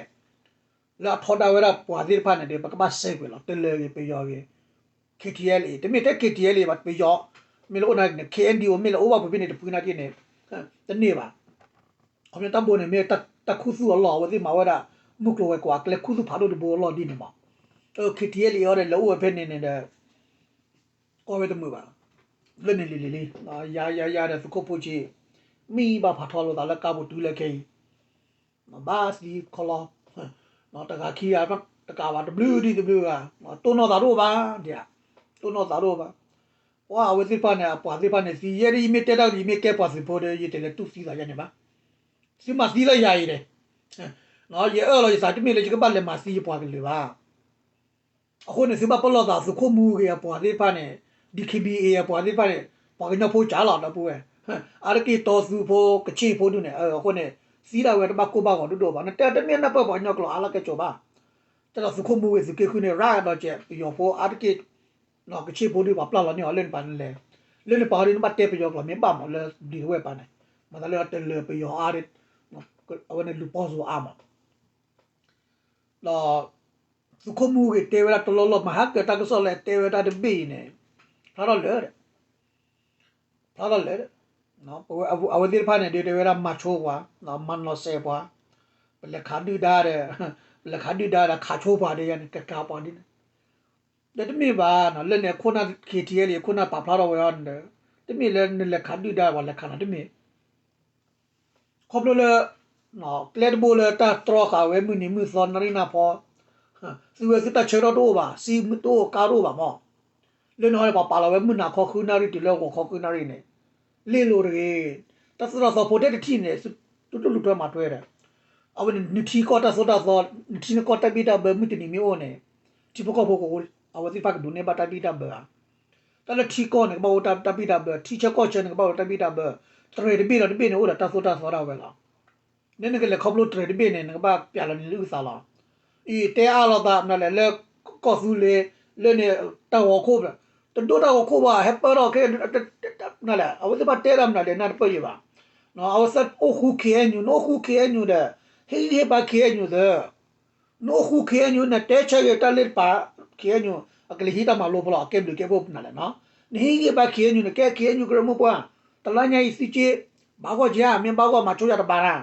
လၢအထီဒါဝဲဒၣ်ပှၤသ့ၣ်တဖၣ်န့ၣ်ဒီး ပကဘၣ်စဲကွံာ်လီၤ တလၢၤဂ့ၤ ပယီၤဂ့ၤ ခ့ၣ်ထံၣ်အဲလ်အ့ တမ့ၢ်ထဲ ခ့ၣ်ထံၣ်အဲလ်အ့ ဘၣ် ပယီၤ မ့ၢ်လၢအိၣ်နာ်က့န့ၣ် ခ့ၣ်အဲၣ်ဒံၣ်အိၣ် မ့ၢ်လၢအိၣ်ဘၣ်ပူၤဖဲန့ၣ်တဖုနာ်က့န့ၣ် တန့ၢ်ဘၣ်. ခီပညီတၢ်ဘိန့ၣ် မ့ၢ်တၢ်ခူသူၣ်အလီၢ် အဝဲသ့ၣ်မၤဝဲဒၣ် မုၢ်ကျိၤဝဲၤကွာ်အကျဲခူသူၣ်ဖးဒိၣ်တဘိအလီၢ်ဒ်န့ၣ်မး ခ့ၣ်ထံၣ်အဲလ်အ့အီၤဒီး လဲၤအိၣ်ဝဲဖဲန့ၣ်န့ၣ်ဒီး ကီၢ်ဝဲတမုာ်ဘၣ် လၢန့ၣ်လံၤလံၤလံ ယၤယၤယၤဒီးသုးခိၣ်ဖိဆံး မံဘၣ်ဖးထီလိာ်သးလၢကါပူၤတုၤလၢခဲအံၤ ဘၣ်သံခီလီၤ တဂၤခံဂၤ တကးဘၣ်တဘျုးဒ်တဘျုးဂၤ တိၢ်နီၣ်သးတအိၣ်ဘၣ်ဒ် တိၢ်နီၣ်သးတအိၣ်ဘၣ် ပှၤအဝဲသ့ၣ်တဖၣ်န့ၣ် အပှၤသ့ၣ်တဖၣ်န့ၣ် သံယဲဒ်ယမ့ၢ်တဲတၢ်ကဒီး ယမ့ၢ်ကဲပှၤသုးဖိဒီး ယတလဲၤတူၢ်သံသးယါန့ၣ်ဘၣ် သုမၤသံလၢယၤအံၤန့ၣ် ယအၢၣ်လီၤယသးတမ့ၢ်လၢယကဘၣ်လဲၤမၤသံယပှၤကလုာ်ဘၣ် အဃိန့ၣ် သုဘၣ်ပလီၢ်သး သုးခိၣ်မူဂ့ၤအပှၤသ့ၣ်တဖၣ်န့ၣ် ဒံၣ်ခံဘံၣ်အ့ အပှၤသ့ၣ်တဖၣ်န့ၣ် ပှၤကညီဖိကၠးလီၤ ဒီပုၢ်ဝဲၢ် အါတက့ၢ်တီသူဖိ ကဆ့ၣ်ဖိဒူၣ်န့ၣ် အဃိန့ၣ် သံဒၣ်ဝဲတဘၣ်ကိၢ်ဘၣ်ဂီၤဒိၣ်ဒိၣ်ဘၣ် နတဲတမ့ၢ်နၢ်ပၢၢ်ပှၤကညီကျိာ်အါလၢကဲစိၤဘၣ် တဲဒီးသုးခိၣ်မူဂ့ၤသုးက့ဃုန့ၣ် ရၤဒီးကဲး ပယီၤဖိအါတက့ၢ် ကဆ့ၣ်ဖိဒူၣ်ပှၤပျၢ်လီၤန့ၢ်အီၤလၢနပၤနလဲၤ လၢနပၤဒ်နဘၣ်တဲပယီၤကျိာ်မ့ၢ်ဘၣ်မးလၢဒံၣ်တဝဲၢ်ပၤန့ၣ် မၤသးလၢတလၢပယီၤအါ အဝဲန့ၣ်လူၤပီၢ်စိအါမး ဒီး သုးခိၣ်မူဂ့ၤတဲဝဲဒၣ်တလီၢ်လီၢ် မဟါကတၢ်ကစီၣ်လၢတဲဝဲဒၣ်တဘ့ၣ်အံၤန့ၣ် ဖျါထီၣ်လၢာ် ဖျါထီၣ်လၢာ် အဝဲသ့ၣ်တဖၣ်န့ၣ် ဒ်တဲဝဲဒၣ်မၤဆိပှၤ မၤနီၢ်စဲးပှၤ ပလဲၤခးဒုၣ်ဒါဒီး ပလဲၤခးဒုၣ်ဒါဒီးခးဆိပှၤဒ်ယါန့ၣ် ကကးပှၤဒ်န့ၣ် ဒီးတမ့ၢ်ဘၣ် လၢန့ၣ်အခိၣ်နၢ် ခ့ၣ်ထံၣ်အဲလ်အ့ အခိၣ်နၢ်ပာ်ဖျါထီၣ်ဝဲအီၤန့ၣ်ဒီး တမ့ၢ်လၢနလဲၤခးဒုၣ်ဒါပှၤလဲၤခးနၤတမ့ၢ် ခီဖျိလၢ ကျဲတဘိလၢတၢ်တြီဃာ်ဝဲမုၢ်နံၤမုၢ်သီနၣ်ရံၣ်နၢ်ဖီ သုဝဲသုတၢ်ဆၢထီၣ်တအိၣ်ဘၣ် စံမုၢ်တအိၣ်ကါတအိၣ်ဘၣ်မး လၢန့ၣ်ဟီန့ၣ် ပှၤပာ်လီၤဝဲမုၢ်နၤခီဃုနၣ်ရံၣ်တုၤလၢဂီၤခီဃုနၣ်ရံၣ်န့ၣ် လ့ၣ်လိၤတဂ့ၤ တၢ်သိၣ်တၢ်သီဖိတဲတထံၣ်န့ၣ် သုတူၢ်လိာ်ထွဲမၤထွဲဒီး အဝဲန့ၣ် နထံကီၢ်တၢ်သိၣ်တၢ်သီ နထံနကီၢ်တၢ်ဘံၣ်တၢ်ဘၢမုၢ်တနံၤမ့ၢ်အိၣ်န့ၣ် ထံဖိကီၢ်ဖိက အဝဲသ့ၣ်တဖၣ်ကဒိးန့ၢ်ဘၣ်တၢ်ဘံၣ်တၢ်ဘၢဧါ တၢ်လၢထံကီၢ်န့ၣ် ကဘၣ်အိၣ်တၢ်ဘံၣ်တၢ်ဘၢ ထံဆၢကီၢ်ဆၢန့ၣ် ကဘၣ်အိၣ်တၢ်ဘံၣ်တၢ်ဘၢ တြဲၤတဘ့ၣ်ဒီးတဘ့ၣ်န့ၣ် အိၣ်ဒီးတၢ်သိၣ်တၢ်သီဒၣ်ဝဲလီၤ နနကလဲၤခီဖျိတြဲၤတဘ့ၣ်န့ၣ် နကဘၣ်ပျဲလီၤနံၤလၢအုၣ်သးလီၤ အံၤတဲအါလိာ်သးမနုၤလဲၣ် လၢကီၢ်သူလ့ၤ လၢန့ၣ် တၢ်ဂီၤခိၣ် တဒိတၢ်ဂီၤခိၣ်ဘၣ် ဟဲပၢထီၣ်ခဲ မနုၤလဲၣ် အဝဲသ့ၣ်တဖၣ်တဲဒၣ်မနုၤလဲၣ် နၢ်တပၢၢ်ယံၤဘၣ် အဝဲသ့ၣ်အိၣ်ဃူ ခ့ၣ်အဲၣ်ယူၣ် နအိၣ်ဃူ ခ့ၣ်အဲၣ်ယူၣ် ဒီး ဟ့ၣ်ဂံၢ်ဟ့ၣ်ဘါ ခ့ၣ်အဲၣ်ယူၣ် သၢ နအိၣ်ဃူ ခ့ၣ်အဲၣ်ယူၣ် နတဲဆၢဂ့ၤတၢ်လၢတပၤ ခ့ၣ်အဲၣ်ယူၣ် အကလဲၤဟံးတၢ်မၤလိဖဲလဲၣ် အကဲဘျုးကဲဖှိၣ်မနုၤလဲၣ်နီၤ နဟ့ၣ်ဂံၢ်ဟ့ၣ်ဘါ ခ့ၣ်အဲၣ်ယူၣ် နကဲ ခ့ၣ်အဲၣ်ယူၣ် ကရၢမိၢ်ပှၢ် တလါညါအံၤသုက့ ဘၣ်ဂီၢ်က့ဧါ မ့ၢ်ဘၣ်ဂီၢ်မၤဆိယၤတဘၣ်တၢ်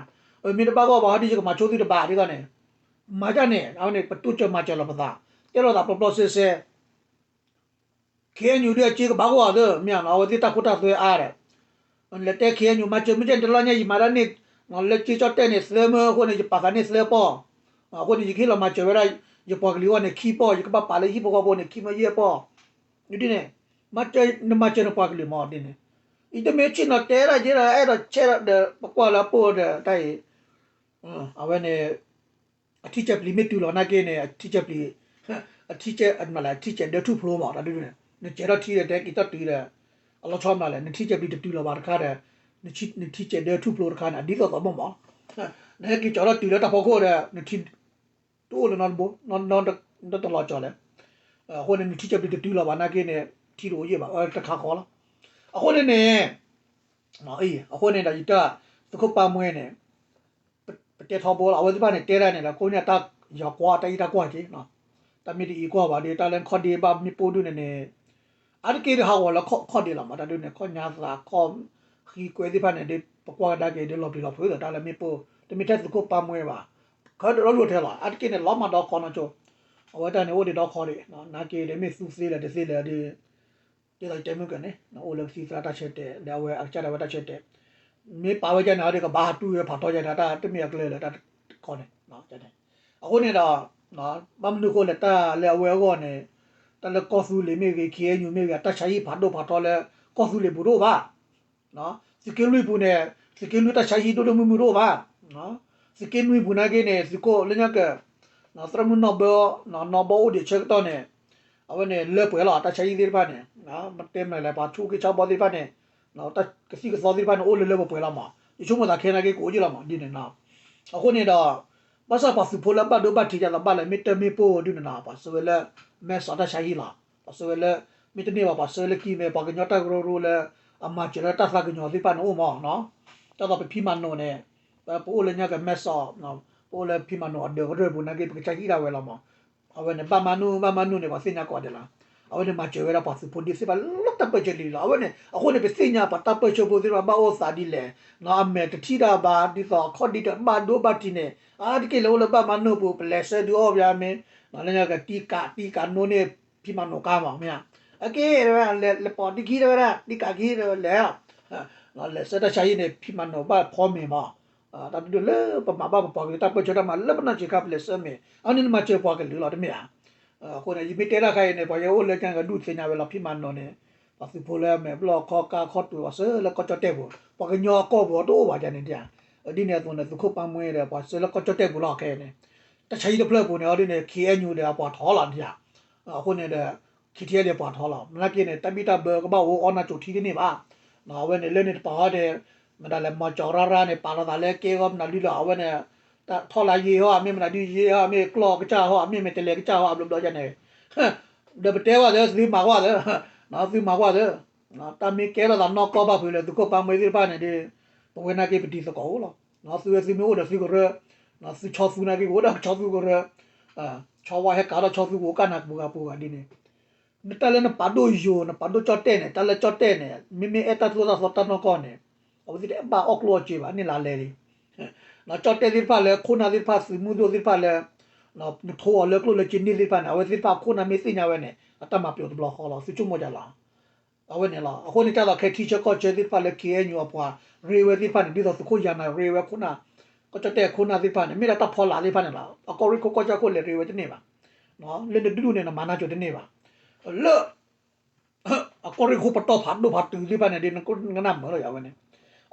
မ့ၢ်တဘၣ်ဂီၢ်ဘၣ်ဟီဒ်ယကမၤဆိသုတဘၣ်ဒ်သိးန့ၣ် မၤဒ်န့ၣ် အဝဲန့ၣ် ပတိစၢၤမၤစၢၤလီၤပသး တဲလိာ်သးပျီပျီစဲစဲ ခ့ၣ်အဲၣ်ယူၣ် ဒ်အစ့ကဘၣ်ဂီၢ်သၢ မ့ၢ်ဧါနီၤ အဝဲသ့ၣ်တၢ်ခိတၢ်သွဲအါဒီး လဲၤတဲခ့ၣ်အဲၣ်ယူၣ် မၤစၢၤမ့ၢ်တဲတလီၢ်ညါ ယမၤတၢ်န့ၣ် လၢကၠ့ကၠီၣ်တဲၣ်န့ၣ်သၢမၢ အဃိန့ၣ် ယပာ်သးန့ၣ်သၢပီၢ်, အဃိန့ၣ် ယကဟ့ၣ်လီၤမၤစၢၤဝဲဒၣ် ယပှၤကလုာ်အဂီၢ်န့ၣ်ခံပီၢ်, ယကဘၣ်ပာ်လၢဟံၣ်ဖိဃီဖိန့ၣ် ခံမၢယဲၢ်ပီၢ်, ဒ်န့ၣ် နမၤစၢၤနပှၤကလုာ်မး ဒ်န့ၣ်, အံၤတမ့ၢ်ဆ့ၣ်နီၤတဲဒၣ်က့ဒီး အဲၣ်ဒိးဆဲးဒီး ပကွၢ်လၢအပိၢ်ဒီးတၢ်အံၤ အဝဲန့ၣ် အထံဆဲးပျံၤမ့ၢ်တုၤလီၤနာ်က့န့ၣ် အထံဆဲးပျံၤ အထံဆဲး အမနုၤလဲၣ် အထံဆဲးဒၢထူၣ်ဖျိမး တၢ်ဒ်န့ၣ် နစဲးထီၣ်ထံဒီး တဲက့ၤထီၣ်တုၤဒီး အလီၤဆီမနုၤလဲၣ် နထံဆဲးပျံၤတတုၤလီၤဘၣ်တခါဒီး နထံဆဲးဒၢထူၣ်ဖျိတခါန့ၣ် အဒ်သိးသိးဘၣ်မး နဟဲက့ၤကၠီထီၣ်တုၤလၢတၢ်ဖီခိၣ်ဒီး နထံ တအိၣ်လၢၤနီတဘိ နီတလီၤကၠီၤလဲၣ်, အဃိန့ၣ် နထံဆဲးပျံၤတတုၤလီၤဘၣ်နာ်က့န့ၣ် ထံတအိၣ်ယံာ်ဘၣ် အဝဲတခါဃီလီၤ, အဃိန့ၣ်န့ၣ် အဃိန့ၣ်ဒီးယတၢ် သုးခိၣ်ပၢ်မှဲန့ၣ် ပတဲထီဘိလီၤ အဝဲသ့ၣ်တဖၣ်န့ၣ် တဲဒၣ်န့ၣ်ဒီး ကိးန့ၢ်တၢ်ယီၤကွၢ်တၢ်အံၣ်တၢ်ကွၢ်က့ၤ, တၢ်မ့ၢ်တအံၤကွၢ်ဘၣ်ဒီး တၢ်လၢခီၣ်ဒ့ဘၣ်မ့ၣ်ပိၢ်ဒုန့ၣ်န့ၣ် အါတက့ၢ်ဒုးဟးဂီၤလၢခီၣ်ဒ့လီၤမး တၢ်ဒုန့ၣ် ခီၣ်ညါသး ခီၣ်ဃံကွဲသ့ၣ်တဖၣ်န့ၣ် ဒုးပကွၢ်ကဒါက့ၤဒုး လီၤပျံၤလီၤဖုးဒီးတၢ်လၢမ့ၣ်ပိၢ် တမ့ၢ်ထဲသုးခိၣ်ပၢ်မှဲဘၣ်, ခဲဒီးလီၤလိာ်ထဲလီၤ အါတက့ၢ်န့ၣ် လီၤမၢ်ဒီခီနီၤကၠိ, အဝဲတၢ်န့ၣ်အိၣ်ဒံးဒီခီဒံး နာ်က့ဒီးမ့ၢ်သူသ့လဲၣ်တသ့လဲၣ်ဒီး ဒ်သိးယတဲမုၢ်ကၢန့ၣ် အိၣ်လၢကသံၣ်သရၣ်တၢ်ဆၢတဲာ် ဒီးအဝဲအကစၢ်ဒၣ်ဝဲတၢ်ဆၢတဲာ်, မ့ၢ်ပာ်ဝဲဒ်န့ၣ်ဒီး ကဘၣ်ဟးတူၢ်ဝဲဖးထီယါန့ၣ် တၢ်တမ့ၢ်အကျဲလၢတၢ်တခီန့ၣ်, အဃိန့ၣ်ဒီး ဘၣ်မနုၤဃိလဲၣ် တၢ်လၢအဝဲအဂီၢ်န့ၣ် တၢ်လၢကီၢ်သူလ့ၤမ့ၢ်ဂ့ၤ ခ့ၣ်အဲၣ်ယူၣ်မ့ၢ်ဂ့ၤ တၢ်ဆါဟံၣ်ဖးဒိၣ်ဖးထီလၢ ကီၢ်သူလ့ၤပူၤတအိၣ်ဘၣ် သုးက့လွံၢ်ပူၤန့ၣ် သုးက့လွံၢ်တၢ်ဆါဟံၣ်ဒိၣ်ဒိၣ်မုၢ်မုၢ်တအိၣ်ဘၣ်, သုးက့နွံပူၤနာ်က့န့ၣ် သုးခိၣ်လၢညါကၢ သရၣ်မုၣ်နီၢ်ဘၢ နီၢ်ဘီအိၣ်ဒံးဆၢကတီၢ်န့ၣ် အဝဲန့ၣ်လၢပှဲၤလီၤ တၢ်ဆါဟံၣ်သ့ၣ်တဖၣ်န့ၣ်, မ့ၢ်တဲမနုၤလဲၣ် ပှၤဆူၣ်က့ဆါဘီသ့ၣ်တဖၣ်န့ၣ် တၢ်ကသံၣ်ကသီသ့ၣ်တဖၣ်န့ၣ် အိၣ်လၢလၢပှဲၤပှဲၤလီၤမး, ယဆိကမိၣ်သးခဲနာ်က့ကအိၣ်ယံာ်လီၤမး ဒ်န့ၣ်နီၤ, အဃိန့ၣ်ဒီး ဘၣ်ဆၣ်ပှၤသုးဖိလၢအဘၣ်ဒိဘၣ်ထံးဒ်သိးဘၣ်လဲၣ် မ့ၢ်တၢ်မ့ၣ်ပိၢ်ဒ်န့ၣ်နီၤ ပှၤဆှၢဝဲလၢ မဲၢ်စီးတၢ်ဆါဟံၣ်လီၤ, ပှၤဆှၢဝဲလၢ မ့တမ့ၢ်ဘၣ် ပှၤဆှၢလၢကံၢ်မဲ ပှၤကညီတၢ်ကရၢကရိလၢ အမၤစၢၤလၢတၢ်သးကညီၤသ့ၣ်တဖၣ်န့ၣ်အိၣ်မးနီၤ, ဒ်သိးပဖံမၤနိာ်န့ၣ် ပအိၣ်လၢညါကမဲၢ်စီး ပအိၣ်လၢဖံမၤနိာ်အဒၢးကရၢၢ်ပူၤနာ်က့ ပကဆါဟံၣ်ဒၣ်ဝဲလီၤမး, အဝဲန့ၣ် ဘၣ်မၤနုၤ ဘၣ်မၤနုၤန့ၣ် ပှၤသ့ၣ်ညါကိးဂၤဒဲးလီၤ, အဝဲန့ၣ်မၤစၢၤဝဲဒၣ်ပှၤသုးဖိဒ်သ့ၣ်တဖၣ်လၢတၢ်ပၢၢ်ဆၢလံလီၤ, အဝဲန့ၣ် အဃိန့ၣ် ပသ့ၣ်ညါပှၤတၢ်ပၢၢ်ဆၢဖိသ့ၣ်တဖၣ်ဘၣ်အိၣ်သးဒ်လဲၣ်, အမဲာ်တထံၣ်တၢ်ဘၣ် ဒ်သိးအခီၣ်ဒ့တဘၣ်ဒိဘၣ်ထံးန့ၣ် အါတက့ၢ်လၢအိၣ်လၢဘၣ်မၤနုၤပူၤ ပလဲၤဆှၢဒုးအီၣ်ပယါမ့ၢ် လၢညါကတံၢ်ကးတံၢ်ကးနိန့ၢ် ဖံမၤနိာ်ကါမး မ့ၢ်ဧါ, အက့ၢ်တဲဝဲ လဲၤပိာ်တံၢ်ခံတဲဝဲဒၣ် တံၢ်ကးခံတဲဝဲလဲၤ လဲၤဆှၢတၢ်ဆါဟံၣ်န့ၣ် ဖံမၤနိာ်ဘၣ်ဖီမ့ၤမး, တၢ်ဒ်လၢပမၤဘၣ်ပပှၤကလုာ်တၢ်ပၢၢ်ဆၢတၢ်မၤလၢပနီၢ်ဆံးခါ ပလဲၤဆှၢမ့ၤ အန့ၣ်နမၤစၢၤပှၤကလုာ်လီၤ တမ့ၢ်ဧါ, အဃိန့ၣ် ယမ့ၢ်တဲတၢ်ခါအံၤန့ၣ် ပှၤယအိၣ်လၢညါကဒူၣ်သ့ၣ်ညါဝဲလီၤ ဖံမၤနိာ်န့ၣ် ပှၤသုးဖိလၢအမဲာ်ဘျီၣ်ခီကါခီတူာ် ပှၤဆှၢလၢကီၢ်ကၠီၣ်တဲၣ်ပူၤ ပှၤကညီအကီၢ်ပူၤအတအိၣ်ဘၣ်ယါန့ၣ်ဒ်ဧါ, ဒ်န့ၣ်အသိးန့ၣ် သုးခိၣ်ပၢ်မှဲဒီး ပှၤဆှၢလၢကီၢ်ကၠီၣ်တဲၣ်ပူၤလီၤခဲအံၤန့ၣ်, တၢ်ဆါဟံၣ်တဖျၢၣ်ပူၤန့ၣ် အီၤဒ်န့ၣ် ခ့ၣ်အဲၣ်ယူၣ် ဒီးအပှၤထီလီၤဒ်ဧါ, အဃိန့ၣ်ဒီး ခ့ၣ်ထံၣ်အဲၣ်ဒီးပှၤထီလီၤ မနုၤက့န့ၣ် တၢ်ဘံၣ်တၢ်ဘၢကဘၣ်အိၣ်အီၣ်နၢ်ကၠိထံတန့ၢ်ဘၣ်, အဝဲန့ၣ်လၢန့ၣ်တပာ်ဟီဒီး မတၤလဲၣ် မီၤကၠီၤရၢ်ရၢ်န့ၣ် ပာ်လီၤသးလၢကဲဂီၢ်မနုၤလံလီၤ အဝဲန့ၣ် တၢ်ထီၣ်လၢယ့ဟီ အမ့ၢ်မနုၤဒုးယ့ဟီ အမ့ၢ်ကျီၢ်ကစၢ်ဟီ အမ့ၢ်မ့ၢ်တလဲၤကစၢ်ဟီ အဘျီဘျီယါန့ၣ် ဒီးပတဲဝဲသ့ သုမၤကွၢ်သ့ သုမၤကွၢ်သ့ တၢ်မ့ၢ်ကဲထီၣ်သးနီၢ်ကီၢ်ဘၣ်ဖုးလၢသုးခိၣ်ပၢ်မှဲသ့ၣ်တဖၣ်န့ၣ်ဒီး ပဝဲနာ်က့ပတံၤသကိးအိၣ်လီၤ, သုဝဲသုမ့ၢ်အိၣ်ဒီးသုကရၢ, သုဆီသူနာ်က့ ကအိၣ်ဒီးဆီသူကရၢ, ဆီဝါဟဲကးထီၣ်ဆီသူကအိၣ်ကၢ်နၤပူၤဂၤပူၤဂၤဒ်န့ၣ် နတၢ်လၢနပာ်ဒိၣ်ယိာ် နပာ်ဒိၣ်ကၠီၣ်တဲၣ်န့ၣ် တၢ်လၢကၠီၣ်တဲၣ်န့ၣ် မ့မ့ၢ်အဲၣ်တၢ်သိၣ်တၢ်သီတၢ်နီၢ်ကီၢ်န့ၣ် အဝဲသ့ၣ်တအဲၣ်ဘၣ်အီၣ်ကျိၣ်အီၣ်စ့ဘၣ် န့ၣ်လါလဲလံ ကၠီၣ်တဲၣ်သ့ၣ်တဖၣ်လၢ ခိၣ်နၢ်သ့ၣ်တဖၣ် သုးမုၢ်ဒိၣ်သ့ၣ်တဖၣ်လၢ နထိအီၤလၢကျိၣ်လၢစ့န့ၢ်သ့ၣ်တဖၣ်န့ၣ် အဝဲသ့ၣ်တဖၣ်ခိၣ်နၢ်မ့ၢ်သ့ၣ်ညါဝဲန့ၣ် အတၢ်မၤပျိးတဘျီဃီလီၤ သုဆိကမိၣ်ဒ်လဲၣ် အဝဲန့ၣ်လီၤ. အဃိန့ၣ် တၢ်လီၤခဲထံဆၢကီၢ်ဆၢသ့ၣ်တဖၣ်လၢ ခ့ၣ်အဲၣ်ယူၣ် အပှၤရ့ဝဲသ့ၣ်တဖၣ်န့ၣ် ဒ်သိးသုးခိၣ်ယၤနၤရ့ဝဲခိၣ်နၢ် ကီၢ်ကၠီၣ်တဲၣ်ခိၣ်နၢ်သ့ၣ်တဖၣ်န့ၣ် မ့ၢ်ဒၣ်တၢ်ဖီလာ်သ့ၣ်တဖၣ်န့ၣ်လီၤ. အကီၢ်ရ့ၣ်ခိၣ်ကီၢ်ဆၣ်ခိၣ်လဲၤရ့ဝဲတန့ၢ်ဘၣ်. လၢနဒုၣ်ဒုၣ်န့ၣ် နမၤနၢ်ကၠိတန့ၢ်ဘၣ်. လၢ အကီၢ်ရ့ၣ်ခိၣ်ပတီၢ်ဖးဒိၣ်ဖးတုၤသ့ၣ်တဖၣ်န့ၣ် ဒ်နကနၣ်မုာ်လီၤယၤဝဲန့ၣ်.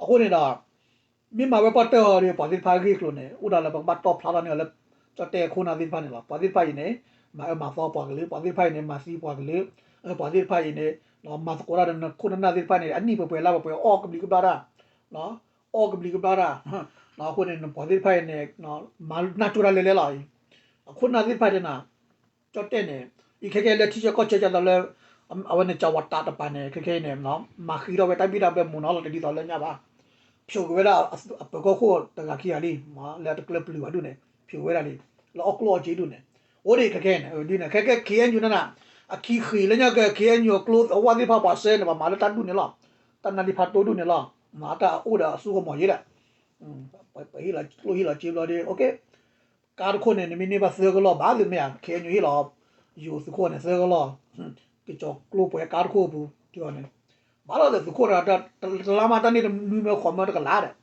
အဃိန့ၣ်ဒီး မ့ၢ်မၤဝဲပီၣ်တၢၢ်ဟီဒီး ပှၤသ့ၣ်တဖၣ်ဂ့ၢ်ကျိၤန့ၣ် အိၣ်ဒၣ်လၢပကဘၣ်တီၢ်ဖျါထီၣ်န့ၢ်အီၤလၢ ကၠီၣ်တဲၣ်ခိၣ်နၢ်သ့ၣ်တဖၣ်န့ၣ်လီၤ. ပှၤသ့ၣ်တဖၣ်အံၤန့ၣ် မၤအၢမၤသီပှၤကလုာ်, ပှၤသ့ၣ်တဖၣ်အံၤန့ၣ် မၤသံပှၤကလုာ်, ပှၤသ့ၣ်တဖၣ်အံၤန့ၣ် မၤသကိးတၢ်ဒီးနခိၣ်နနၢ်သ့ၣ်တဖၣ်န့ၣ် အနံၣ်ပှဲၤပှဲၤလါပှဲၤပှဲၤ အီၣ်ကဘျံးကဘျၣ်တၢ်, အီၣ်ကဘျံးကဘျၣ်တၢ်. အဃိန့ၣ် ပှၤသ့ၣ်တဖၣ်အံၤန့ၣ် မၤနၢ်ကၠိတၢ်လဲၤလဲၤလီၤအံၤ. အခိၣ်နၢ်သ့ၣ်တဖၣ်တဲနၤ ကၠီၣ်တဲၣ်န့ၣ် အံၤခဲကဲလၢထံဆၢကီၢ်ဆၢကသိးလၢ အဝဲန့ၣ် ကၠီဝၤတးတပၤန့ၣ် ခဲခဲအံၤန့ၣ် မၤဃံထီၣ်ဝဲတၢ်ဘံၣ်တၢ်ဘၢမုာ်နီၤလီၤတဒ်သိးလၢညါဘၣ်. ဖျိးက့ၤဝဲဒၣ်အပၢၤကီၢ်ခိၣ်တဂၤခံဂၤလံ လၢတကျၢပျုၤဘၣ်ဒူၣ်န့ၣ် ဖျိးဝဲဒၣ်လံ လၢအီၣ်ကျိၣ်အီၣ်စ့ဒူၣ်န့ၣ် အိၣ်ဒံးခဲခဲန့ၣ် ဒ်န့ၣ် ခဲခဲ ခ့ၣ်အဲၣ်ယူၣ် န့ၣ်နၤ အခံဃ့ၢ်လၢညါက ခ့ၣ်အဲၣ်ယူၣ် အကျိအဝၣ်သ့ၣ်တဖၣ်ပှၤဆှၢန့ၣ် ပှၤမၤလၢတၢ်ဒူၣ်န့ၣ်လီၤ. တၢ်နါဒံးဖးတိဒူၣ်န့ၣ်လီၤ. မၤတၢ်အိၣ်ဒီးအစိကမီၤယဲဒၣ် ပဟ့ၣ်လီၤကျိၣ်ဟ့ၣ်လီၤစ့ဘျီဒီး ကါတခိၣ်န့ၣ် နမ့ၢ်န့ၢ်ဘၣ်သၢကလီၢ်ဘၣ်သ့ၣ်မ့ၢ်ဧါ ခ့ၣ်အဲၣ်ယူၣ်ဟ့ၣ်လီၤ ယိၤသုးခိၣ်န့ၣ်သၢကလီၢ်, ကစီၤကျိပှဲၤကါတခိၣ်အပူၤ ထံအီၤန့ၣ်, ဘၣ်လီၤဒီးသုးခိၣ်တဂၤ တလါမးတၢ်န့ၣ်တမံၤမ့ၢ်ဃီမ့ၢ်တကလးဒီး,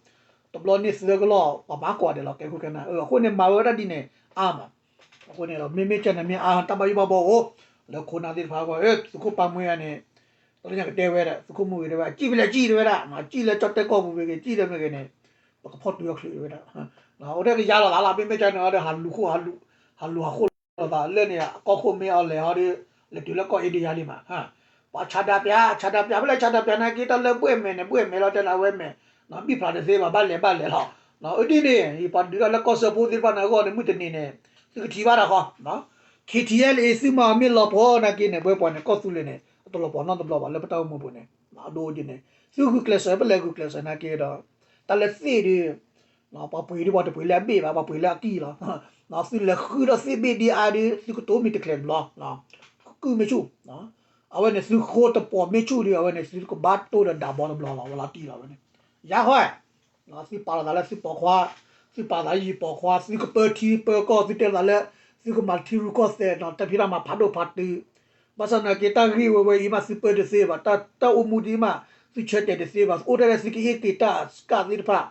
တဘျီန့ၣ်သၢကလီၢ် ပှၤမၤကွၢ်ဒဲးလီၤ ကဲခိၣ်ကဲနၢ်, အဃိန့ၣ် မၤဝဲဒၣ်ဒ်န့ၣ် အါမး, အဃိန့ၣ်ဒီး မ့မ့ၢ်ကဲန့ၣ်မ့ၢ်အါ တၢ်ဘၣ်ယိၣ်ဘၣ်ဘီအိၣ်, လၢခိၣ်နၢ်သ့ၣ်တဖၣ်အဂီၢ် သုးခိၣ်ပၢ်မှဲအန့ၣ်, တၢ်လၢညါကတဲဝဲဒၣ် သုးခိၣ်မုၢ်ဂ့ၤတဲဝဲ ကံၣ်ဖဲလဲၣ်ကံၣ်တဲဝဲဒၣ်, ကံၣ်လၢကၠီၣ်တဲၣ်ကီၢ်ပူၤမ့ၢ်ဂ့ၤ ကံၣ်လၢမ့ၢ်ဂ့ၤန့ၣ်, ပကဖီၣ်တုၤအီၤချုးဝဲဒၣ်, အိၣ်ထဲကယါလီၤသးလီၤ မ့မ့ၢ်ကဲန့ၣ်ဒီး ဟးလူၤဃိ ဟးလူၤဟးဃိလိာ်သးလၢန့ၣ် ကီၢ်ခိၣ်မ့ၢ်အီၤလဲၤဟီဒီး လဲၤတုၤလၢကီၢ်အ့ဒံယါလံမး, ပှၤဆါဒးပျး ဆါဒးပျး ဖဲလဲၣ်ဆါဒးပျးနာ်က့ တၢ်လၢဘှဲၣ်မဲာ်န့ၣ် ဘှဲၣ်မဲာ်လီၤ တဲလၢအဝဲမဲာ်, ဘံၣ်ဖျါတသ့ဘၣ် ဘၣ်လဲၤဘၣ်လဲၤလီၤ, အဒ်န့ၣ် ပှၤဒုးတၢ်လၢကီၢ်စၢဖှိၣ်သ့ၣ်တဖၣ်န့ၣ်အဂီၢ်န့ၣ် မုၢ်တနံၤန့ၣ် သုကထံၣ်ဘၣ်တၢ်ဃီ ခ့ထံအဲလ်အ့ သုမၤအီၤမ့ၢ်လီၤပှီၢ်နာ်က့န့ၣ် ဘှဲပှၤန့ၣ် ကီၢ်သူလ့ၤန့ၣ် အတလီၤပှီၢ်နီတဘျီဘၣ် လၢပတၢ်အိၣ်မူပူၤန့ၣ်, အဒိဒ်န့ၣ် သုဂုာ်ကျဲးစၢး ပလဲၤဂုာ်ကျဲးစၢးနာ်က့ဒီး တၢ်လၢသ့ၣ်ဒီး ပှၤပှ့ၤဒီး ပှၤတပှ့ၤလၢအဘ့ၣ်ဘၣ် ပှၤပှ့ၤလၢအကံၢ်လီၤ, သုလဲၤဃုဒီးသ့ၣ်ဘ့ၣ်ဒ်အါဒီး သုကတိၤမ့ၢ်တကျဲၤတဘျီ, ကုၢ်မ့ၢ်ဆူၣ်, အဝဲန့ၣ်သုဃိတပှီၢ်မ့ၢ်ဆူၣ်ဒီး အဝဲန့ၣ်သုကဘၣ်တိၢ်ဒီးဒးဘီတဘျီလီၤ ဝဲလီၤတံၢ်လီၤဝဲန့ၣ်, ယါဃီ သုပာ်လီၤသးလၢသုပိာ်ခွါ, သုပာ်သးယံာ်ပိာ်ခွါ သုကပၢထံပၢကီၢ် သုတဲသးလၢ သုကမၤထံရူၢ်ကီၢ်သဲး တၢ်ဖံးတၢ်မၤဖးဒိၣ်ဖးတုၤ, ဘၣ်ဆၣ်နာ်က့ တၢ်ဂ့ၢ်ဝဲဝဲအံၤမး သုပၢတသ့ဘၣ်, တၢ်အိၣ်မူဒ်အံၤမး သုဆၢတဲာ်တသ့ဘၣ်, အိၣ်ထဲလၢသုကဟ့ၣ်က့ၤတၢ်စကၢ်သ့ၣ်တဖၣ်,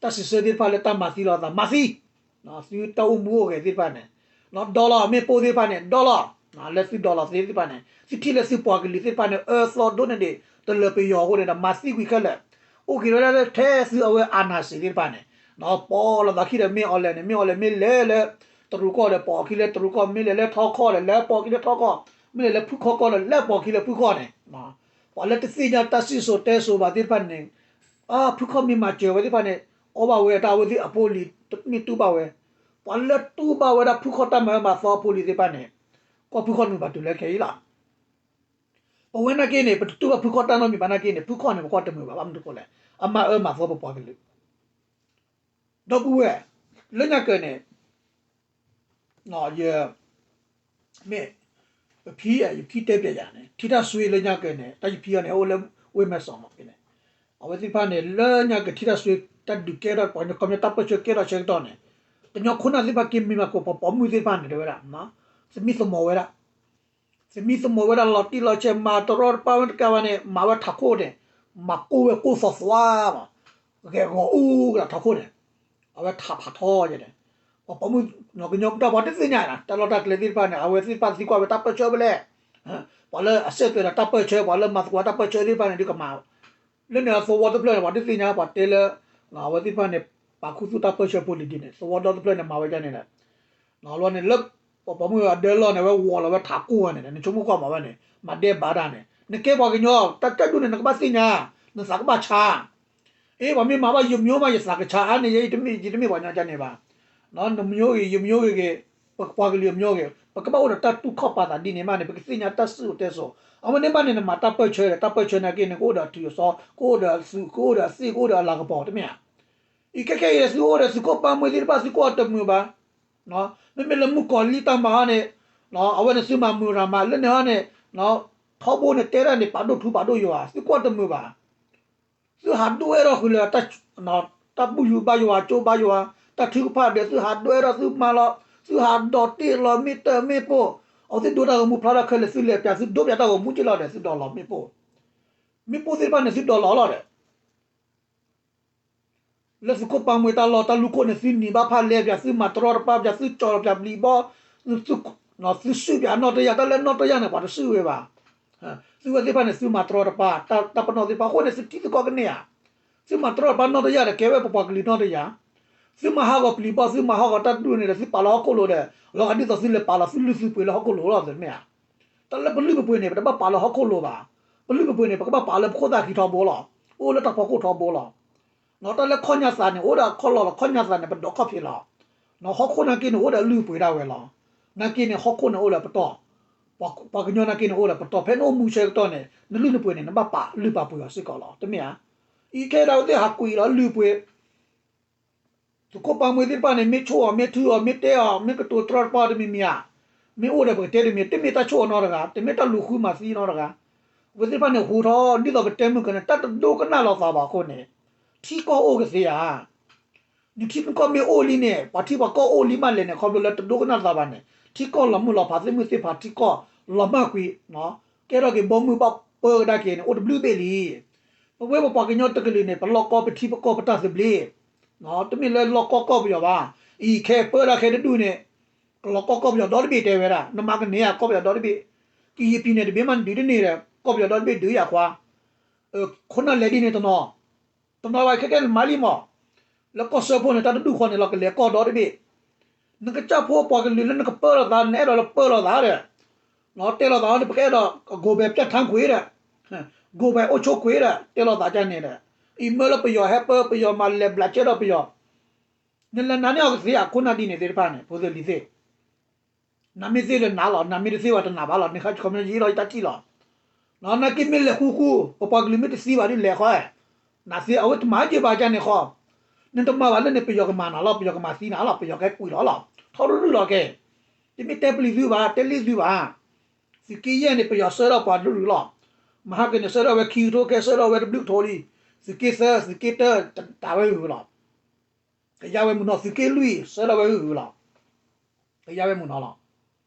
တၢ်စံးဆၢသ့ၣ်တဖၣ်လၢတၢ်မၤသံလီၤသး မၤသံ သုတၢ်အိၣ်မူအိၣ်ဂဲၤသ့ၣ်တဖၣ်န့ၣ်, ဒီလီၤ မ့ၣ်ပိၢ်သ့ၣ်တဖၣ်န့ၣ် ဒီလီၤ, လၢသုဒီလီၤသ့ၣ်တဖၣ်န့ၣ် သုထံၣ်လၢသုပှၤကလုာ်သ့ၣ်တဖၣ်န့ၣ် အၢသီဒိၣ်န့ၢ်ဒံး တလၢပယီၤအဃိန့ၣ်ဒီး မၤသံကွံာ်ခဲလၢာ်, အိၣ်က့ၤဝဲဒၣ်လၢထဲသုအဝဲအနၢ်စ့ၣ်သ့ၣ်တဖၣ်န့ၣ်, ပိာ်လီၤသးခံဒီးမ့ၢ်အီၤလဲၣ်န့ၣ် မ့ၢ်အီၤလဲၣ် မ့ၢ်လဲၤလၢ တရူးကီၢ်ဒီး ပိာ်အခံလၢတရူးကီၢ်, မ့ၢ်လဲၤလၢထီကီၢ်ဒီး လဲၤပိာ်အခံလၢထီကီၢ်, မ့ၢ်လဲၤလၢဖုခီကီၢ်ဒီး လဲၤပိာ်အခံလၢဖုခီန့ၣ် ပှၤလၢတသ့ၣ်ညါတၢ်စံၣ်စိၤတဲစိၤဘၣ်သ့ၣ်တဖၣ်န့ၣ်, ဖုခီမ့ၢ်မၤစၢၤဝဲသ့ၣ်တဖၣ်န့ၣ်, အီၣ်ဘၣ်ဝဲတၢ်အဝဲသ့ၣ်အဖိလံၤ တမ့ၢ်တူၢ်ဘၣ်ဝဲ, ပှၤလၢတူၢ်ဘၣ်ဝဲဒၣ်ဖုခီတၢ်မၤအၢမၤသီအဖိလံၤသ့ၣ်တဖၣ်န့ၣ်, ကီၢ်ဖုခီတမုာ်ဘၣ်တုၤလၢခဲအံၤလီၤ. ပဝဲနာ်က့န့ၣ် ပတတူၢ်ဘၣ်ဖုခီတၢ်နီတမံၤဘၣ်နာ်က့န့ၣ် ဖုခီန့ၣ် ပကီၢ်တမုာ်ဘၣ် ဘၣ်မနုၤဃိလဲၣ်, အမၤအၢမၤသီပပှၤကလုာ် ဒီပုၢ်ဝဲၢ်, လၢညါကၢၤန့ၣ်, ယ, မ့ၢ်, ပဖံ, ယဖံတဲပျဲယၤန့ၣ် ထံတၢ်စွ့လၢညါကၢၤန့ၣ် တၢ်ယဖံအီၤန့ၣ် အိၣ်လၢဝ့ၢ်မဲၢ်စီးမးဖဲန့ၣ်, အဝဲသ့ၣ်တဖၣ်န့ၣ် လၢညါကၢၤထံတၢ်စွ့ တၢ်ဒုးကဲထီၣ် ပှၤကညီတၢ်ပၢၢ်ဆၢကဲထီၣ်ဆၢကတီၢ်န့ၣ်, ကညီခိၣ်နၢ်သ့ၣ်တဖၣ်က့ၤမံၤမၤကိးပှၤပိာ်မုၣ်သ့ၣ်တဖၣ်န့ၣ် တဲဝဲဒၣ်, သမံသမိးဝဲဒၣ် သမံသမိးဝဲဒၣ်လီၤတံၢ်လီၤဆဲး မၤတရီတပါဝဲတကးဘၣ်န့ၣ် မၤဝဲထးခိၣ်န့ၣ်, မၤကိၢ်ဝဲကိၢ်သီသွါမး, ဂဲၤဂီၤအူကလးထးခိၣ်န့ၣ်, အဝဲထးဖးထီယဲန့ၣ်, ပှၤပိာ်မုၣ် ကညီကီၢ်ပှၤတသ့ၣ်ညါ တၢ်လီၢ်တၢ်ကျဲသ့ၣ်တဖၣ်န့ၣ် အဝဲသ့ၣ်တဖၣ်သံကွၢ်ဝဲတၢ်ပၢၢ်ဆၢဖဲလဲၣ်, ပှၤလၢအစဲးသွဲးဒီးတၢ်ပၢၢ်ဆၢ ပှၤလၢမၤသကိးတၢ်ပၢၢ်ဆၢသ့ၣ်တဖၣ်န့ၣ် ဒုးကမၤ, လၢန့ၣ်သဝီတဖျၢၣ်န့ၣ် ပှၤတသ့ၣ်ညါ ပှၤတဲလၢ, အဝဲသ့ၣ်တဖၣ်န့ၣ် ပာ်ခူသူၣ်တၢ်ပၢၢ်ဆၢဖိလံၤဒ်န့ၣ် သဝီဒီတဖျၢၣ်န့ၣ် မၤဝဲဒ်န့ၣ်ဒီး လီၤန့ၣ် လၢပှၤပိာ်မုၣ်အဒၢလီၢ်န့ၣ် ဝဲဝီၤလီၤဝဲထးကိၢ်ဝဲန့ၣ် နဆိကမိၣ်ကွၢ်မးဝဲန့ၣ် မၤဒဲးဘးတၢ်န့ၣ် နကဲပှၤကညီ တၢ်ကဲဒိၣ်န့ၣ် နကဘၣ်သ့ၣ်ညါ နသးကဘၣ်ဆါ, အ့ ပှၤမ့ၢ်မၤဘၣ်ယမိၢ်မး ယသးကဆါအါန့ၣ် ယဲ ယတမ့ၢ်ပှၤကညီကန့ၣ်ဘၣ်, နမိၢ်ဂ့ၤ ယမိၢ်ဂ့ၤဂ့ၤ, ပပှၤကလုာ်အမိၢ်ဂ့ၤ ပကဘၣ်အိၣ်ဒီးတၢ်တူၢ်ခီၣ်ပာ်သးဒ်န့ၣ်မးန့ၣ် ပကသ့ၣ်ညါတၢ်စံၣ်စိၤတဲစိၤ, အဝဲန့ၣ်မးန့ၣ် နမၤတၢ်ပၢၢ်ဆၢဒီး တၢ်ပၢၢ်ဆၢနာ်က့န့ၣ် ကအိၣ်ဒီးအထုးအစီ, ကအိၣ်ဒီးအသုး, ကအိၣ်ဒီးအသ့ၣ်, ကအိၣ်ဒီးအလၤကပီၤ တမ့ၢ်ဧါ. အံၤခဲခဲအံၤ သုအိၣ်ဒီးသုးခိၣ်ပၢ်မှဲသ့ၣ်တဖၣ် သုကွၢ်တမုာ်ဘၣ်. မ့မ့ၢ်လၢမုၣ်ကီၤလံၢ်တၢ်မၤဟီန့ၣ်, အဝဲန့ၣ်သုမၤမုာ်ရၤမး လၢန့ၣ်ဟီန့ၣ်, ထီဘိန့ၣ်တဲတၢ်န့ၣ် ပာ်ဒိၣ်ထူပာ်ဒိၣ်ယွၤ သုကွၢ်တမုာ်ဘၣ်. သုဟးဒိၣ်အဲၣ်ထီၣ်ဃုာ်လၢ တၢ်ဘူၣ်ယိၤဘါယွၤ ကၠိဘါယွၤ, တၢ်ထုကဖၣ်ဒီး သုဟးဒိၣ်အဲၣ်ထီၣ် သုမၤလီၤ, သုဟးဒိးတ့ၢ်လီၤမ့ၣ်တၢ်မ့ၣ်ပိၢ်, အဝဲသ့ၣ်ဒိတၢ်ဂီၤမူဖျါထီၣ်ခဲလၢာ် သုလဲၤပျး သုဒိပျးတၢ်ဂီၤမူက့လီၤဒီး သုဒိးလီၤမ့ၣ်ပိၢ်, မ့ၣ်ပိၢ်သ့ၣ်တဖၣ်န့ၣ် သုဒိးလီၤလီၤဒီး လၢသုးခိၣ်ပၢ်မှဲတၢ်လီၢ်တၢ်လူၢ်ခိၣ်န့ၣ် သုနံၤဘၣ်ဖးလဲပျး သုမၤတရီတပါပျး သုကၠီၤပျးပျံၤဘီ, သုစုၣ်ပျးနီၢ်တယၢ် တၢ်လၢနီၢ်တယၢ်န့ၣ် ပှၤတစုၣ်ဝဲဘၣ်. သုဝဲသ့ၣ်တဖၣ်န့ၣ် သုမၤတရီတပါ တၢ်ပနီၣ်သ့ၣ်တဖၣ်အဃိန့ၣ် သုထံသုကီၢ်ကန့ၢ်ဧါ. သုမၤတရီတပါနီၢ်တယၢ်ဒီး ကဲဝဲပပှၤကလုာ်နီၢ်တယၢ်, သုမၤဟးဂီၤပျံၤဘီ သုမၤဟးဂီၤတၢ်ဒူၣ်န့ၣ်ဒီး သုပာ်လီၤဟီၣ်ခိၣ်လိၤဒီး လီၤဂာ်ဒ်သိးသုလဲၤပာ်လီၤသုလုၢ်သုပှ့ၤလၢဟီၣ်ခိၣ်လိၤလီၤ တမ့ၢ်ဧါ. တၢ်လၢပလုၢ်ပပှ့ၤန့ၣ် ပတဘၣ်ပာ်လၢဟီၣ်ခိၣ်လိၤဘၣ်. ပလုၢ်ပပှ့ၤန့ၣ် ပကဘၣ်ပာ်လၢပခိၣ်သၣ်ခံထီဘိလီၤ. အိၣ်လၢတၢ်ဖီခိၣ်ထီဘိလီၤ. တၢ်လၢခီၣ်ညါသးန့ၣ် အိၣ်ဒီးခီၣ်လီၤလီၤ ခီၣ်ညါသးန့ၣ် ပဒိးခီၣ်ဖံးလီၤ. ဟီၣ်ခိၣ်နာ်က့န့ၣ် အိၣ်ဒီးအလုၢ်အပှ့ၤဒၣ်ဝဲလီၤ. နာ်က့န့ၣ် ဟီၣ်ခိၣ်န့ၣ်အိၣ်ဒီးပတီၢ်, ပှၤကညီနာ်က့န့ၣ်အိၣ်ဒီးပတီၢ် ဖဲနအိၣ်မူဆၢကတီၢ်န့ၣ် နလုၢ်နပှ့ၤန့ၣ် နဘၣ်ပာ်လုၢ်ပာ်ပှ့ၤအီၤစ့ၢ်ကီးလီၤ တမ့ၢ်ဧါ. အံၤခဲအံၤဒၣ်ဝဲသ့ၣ်ဟးကွံာ်လီၤလုၢ်ပှ့ၤ သုးခိၣ်ပၢ်မှဲသ့ၣ်တဖၣ်န့ၣ် မ့ၢ်ဆိၣ်အီၤ မ့ၢ်ထုအီၤ မ့ၢ်တဲအီၤ မ့ၢ်ကတိၤတရီတပါတမံၤမံၤဧါ. မ့ၢ်အိၣ်ဒီးပကတဲတမံၤ တမ့ၢ်တၢ်ဆိၣ်အီၤနီတဂၤ တမ့ၢ်တၢ်လူၤဃုမၤသံနီတဂၤ. အဝဲသ့ၣ်တဖၣ်န့ၣ် ဟူးထီၣ် ဒ်သိးပတဲမုၢ်ကန့ၣ် တၢ်တဒိကနၣ်လီၤသးဘၣ်အဃိန့ၣ် ထံကီၢ်အိၣ်ကသ့ဧါ. နထံနကီၢ်မ့ၢ်အိၣ်လံန့ၣ် ပှၤထံပှၤကီၢ်အိၣ်လံမးလဲၣ်န့ၣ် ခီဖျိလၢတဒိကနၣ်သးဘၣ်န့ၣ် ထံကီၢ်လီၤမုၢ်လီၤဖး သ့ၣ်မုၢ်သ့ၣ်ဖး ထံကီၢ်လီၤမၢ်ကွံာ်, ကဲထီၣ်က့ၤဘီမုၢ်ဘၣ်ပၢကဒါက့ၤန့ၣ် အိၣ်တဘျုးဘ့ၣ်လံ. ပဝဲပပှၤကညီတကလုာ်န့ၣ် ပလီၢ်ကီပထံပကီၢ် ပတၢ်သဘျ့, တမ့ၢ်လၢလီၢ်ကီကီၢ်ပယီၤဘၣ်. အံၤခဲပၢဒၣ်ခဲတဒူၣ်န့ၣ် ကလီၤကီကီၢ်ပယီၤဒီတဘ့ၣ် တဲဝဲဒၣ်, နမၤကန့ၢ်ဧါ ကီၢ်ပယီၤဒီတဘ့ၣ်, ကယံာ်ပံၤန့ၣ်တဘ့ၣ်မး နဒုးတန့ၢ်ဒီး ကီၢ်ပယီၤဒီတဘ့ၣ်ဒုးယၤခွါ, ခိၣ်နၢ်လဲၤဒ်န့ၣ်တနီၤ, တနီၤဘၣ်ခဲကဲနမၤလံမး, လၢကီၢ်စၢဖှိၣ်န့ၣ် တၢ်တဒူၣ်ဃီန့ၣ်လီၤ ကလဲၤကီၢ်ဒီတဘ့ၣ်, နကစၢ်ဖိပှၤကလုာ်လၢနကပၢလိာ်သး နအဲၣ်ဒိးလၢပၢလိာ်သးဒီး, တဲလိာ်သးန့ၣ် ပကအဲၣ်ဒိး ကိုယ်ပိုင်ပြဋ္ဌာန်းခွင့်ဒီး, ကိုယ်ပိုင်အုပ်ချုပ်ခွင့်ဒီး တဲလိာ်သးကန့ၣ်ဒီး, အံၤမၢလၢပယီၤဟဲပၢ ပယီၤမၤလဲၤဘျးကဲဒီးပယီၤ, နလဲၤနာ်န့ၢ်အီၤကသ့ဧါ ခိၣ်နၢ်ဒ်န့ၣ်သ့ၣ်တဖၣ်န့ၣ် ဖိသ့ၣ်လံၤသ့ၣ် နမ့ၢ်သ့ဒီးနၤလီၤ, နမ့ၢ်တသ့ဘၣ်တနၤဘၣ်လီၤ, နခါခီမ့ၢ်ယံာ်လီၤယတၢ်ထံၣ်လီၤ. နာ်က့မ့ၢ်လဲၤဃူဃူ, ပပှၤကလုာ်မ့ၢ်တသံဘၣ်ဒ်လဲၣ်ဃီ, နသ့အဝဲတမၤက့ၤဘၣ်ကန့ၣ်ဃီ, နတမၤဘၣ်လၢန့ၣ် ပယီၤကမၤနၤလီၤ, ပယီၤကမၤသံနၤလီၤ, ပယီၤကဲကွံာ်လီၤလီၤ, ထီရူၢ်လီၤကဲ, တမ့ၢ်တဲပျံၤသုဘၣ်, တဲလံသုဘၣ်. သုးက့ယဲၢ်န့ၣ် ပယီၤဆှၢထီၣ်ပှၤတရူၢ်လီၤ. မဟါကန့ၣ် ဆှၢထီၣ်ဝဲခံကထိ ခဲဆှၢထီၣ်ဝဲတဘျုးကထိလံ. သုးက့သၢ သုးက့တၢ တၢ်ဝဲဂုၤလီၤ. ကယါဝဲမုၢ်နီၢ် သုးက့လွံၢ် ဆှၢထီၣ်ဝဲဂုၤဂုၤလီၤ. ကယါဝဲမုၢ်နီၢ်လီၤ.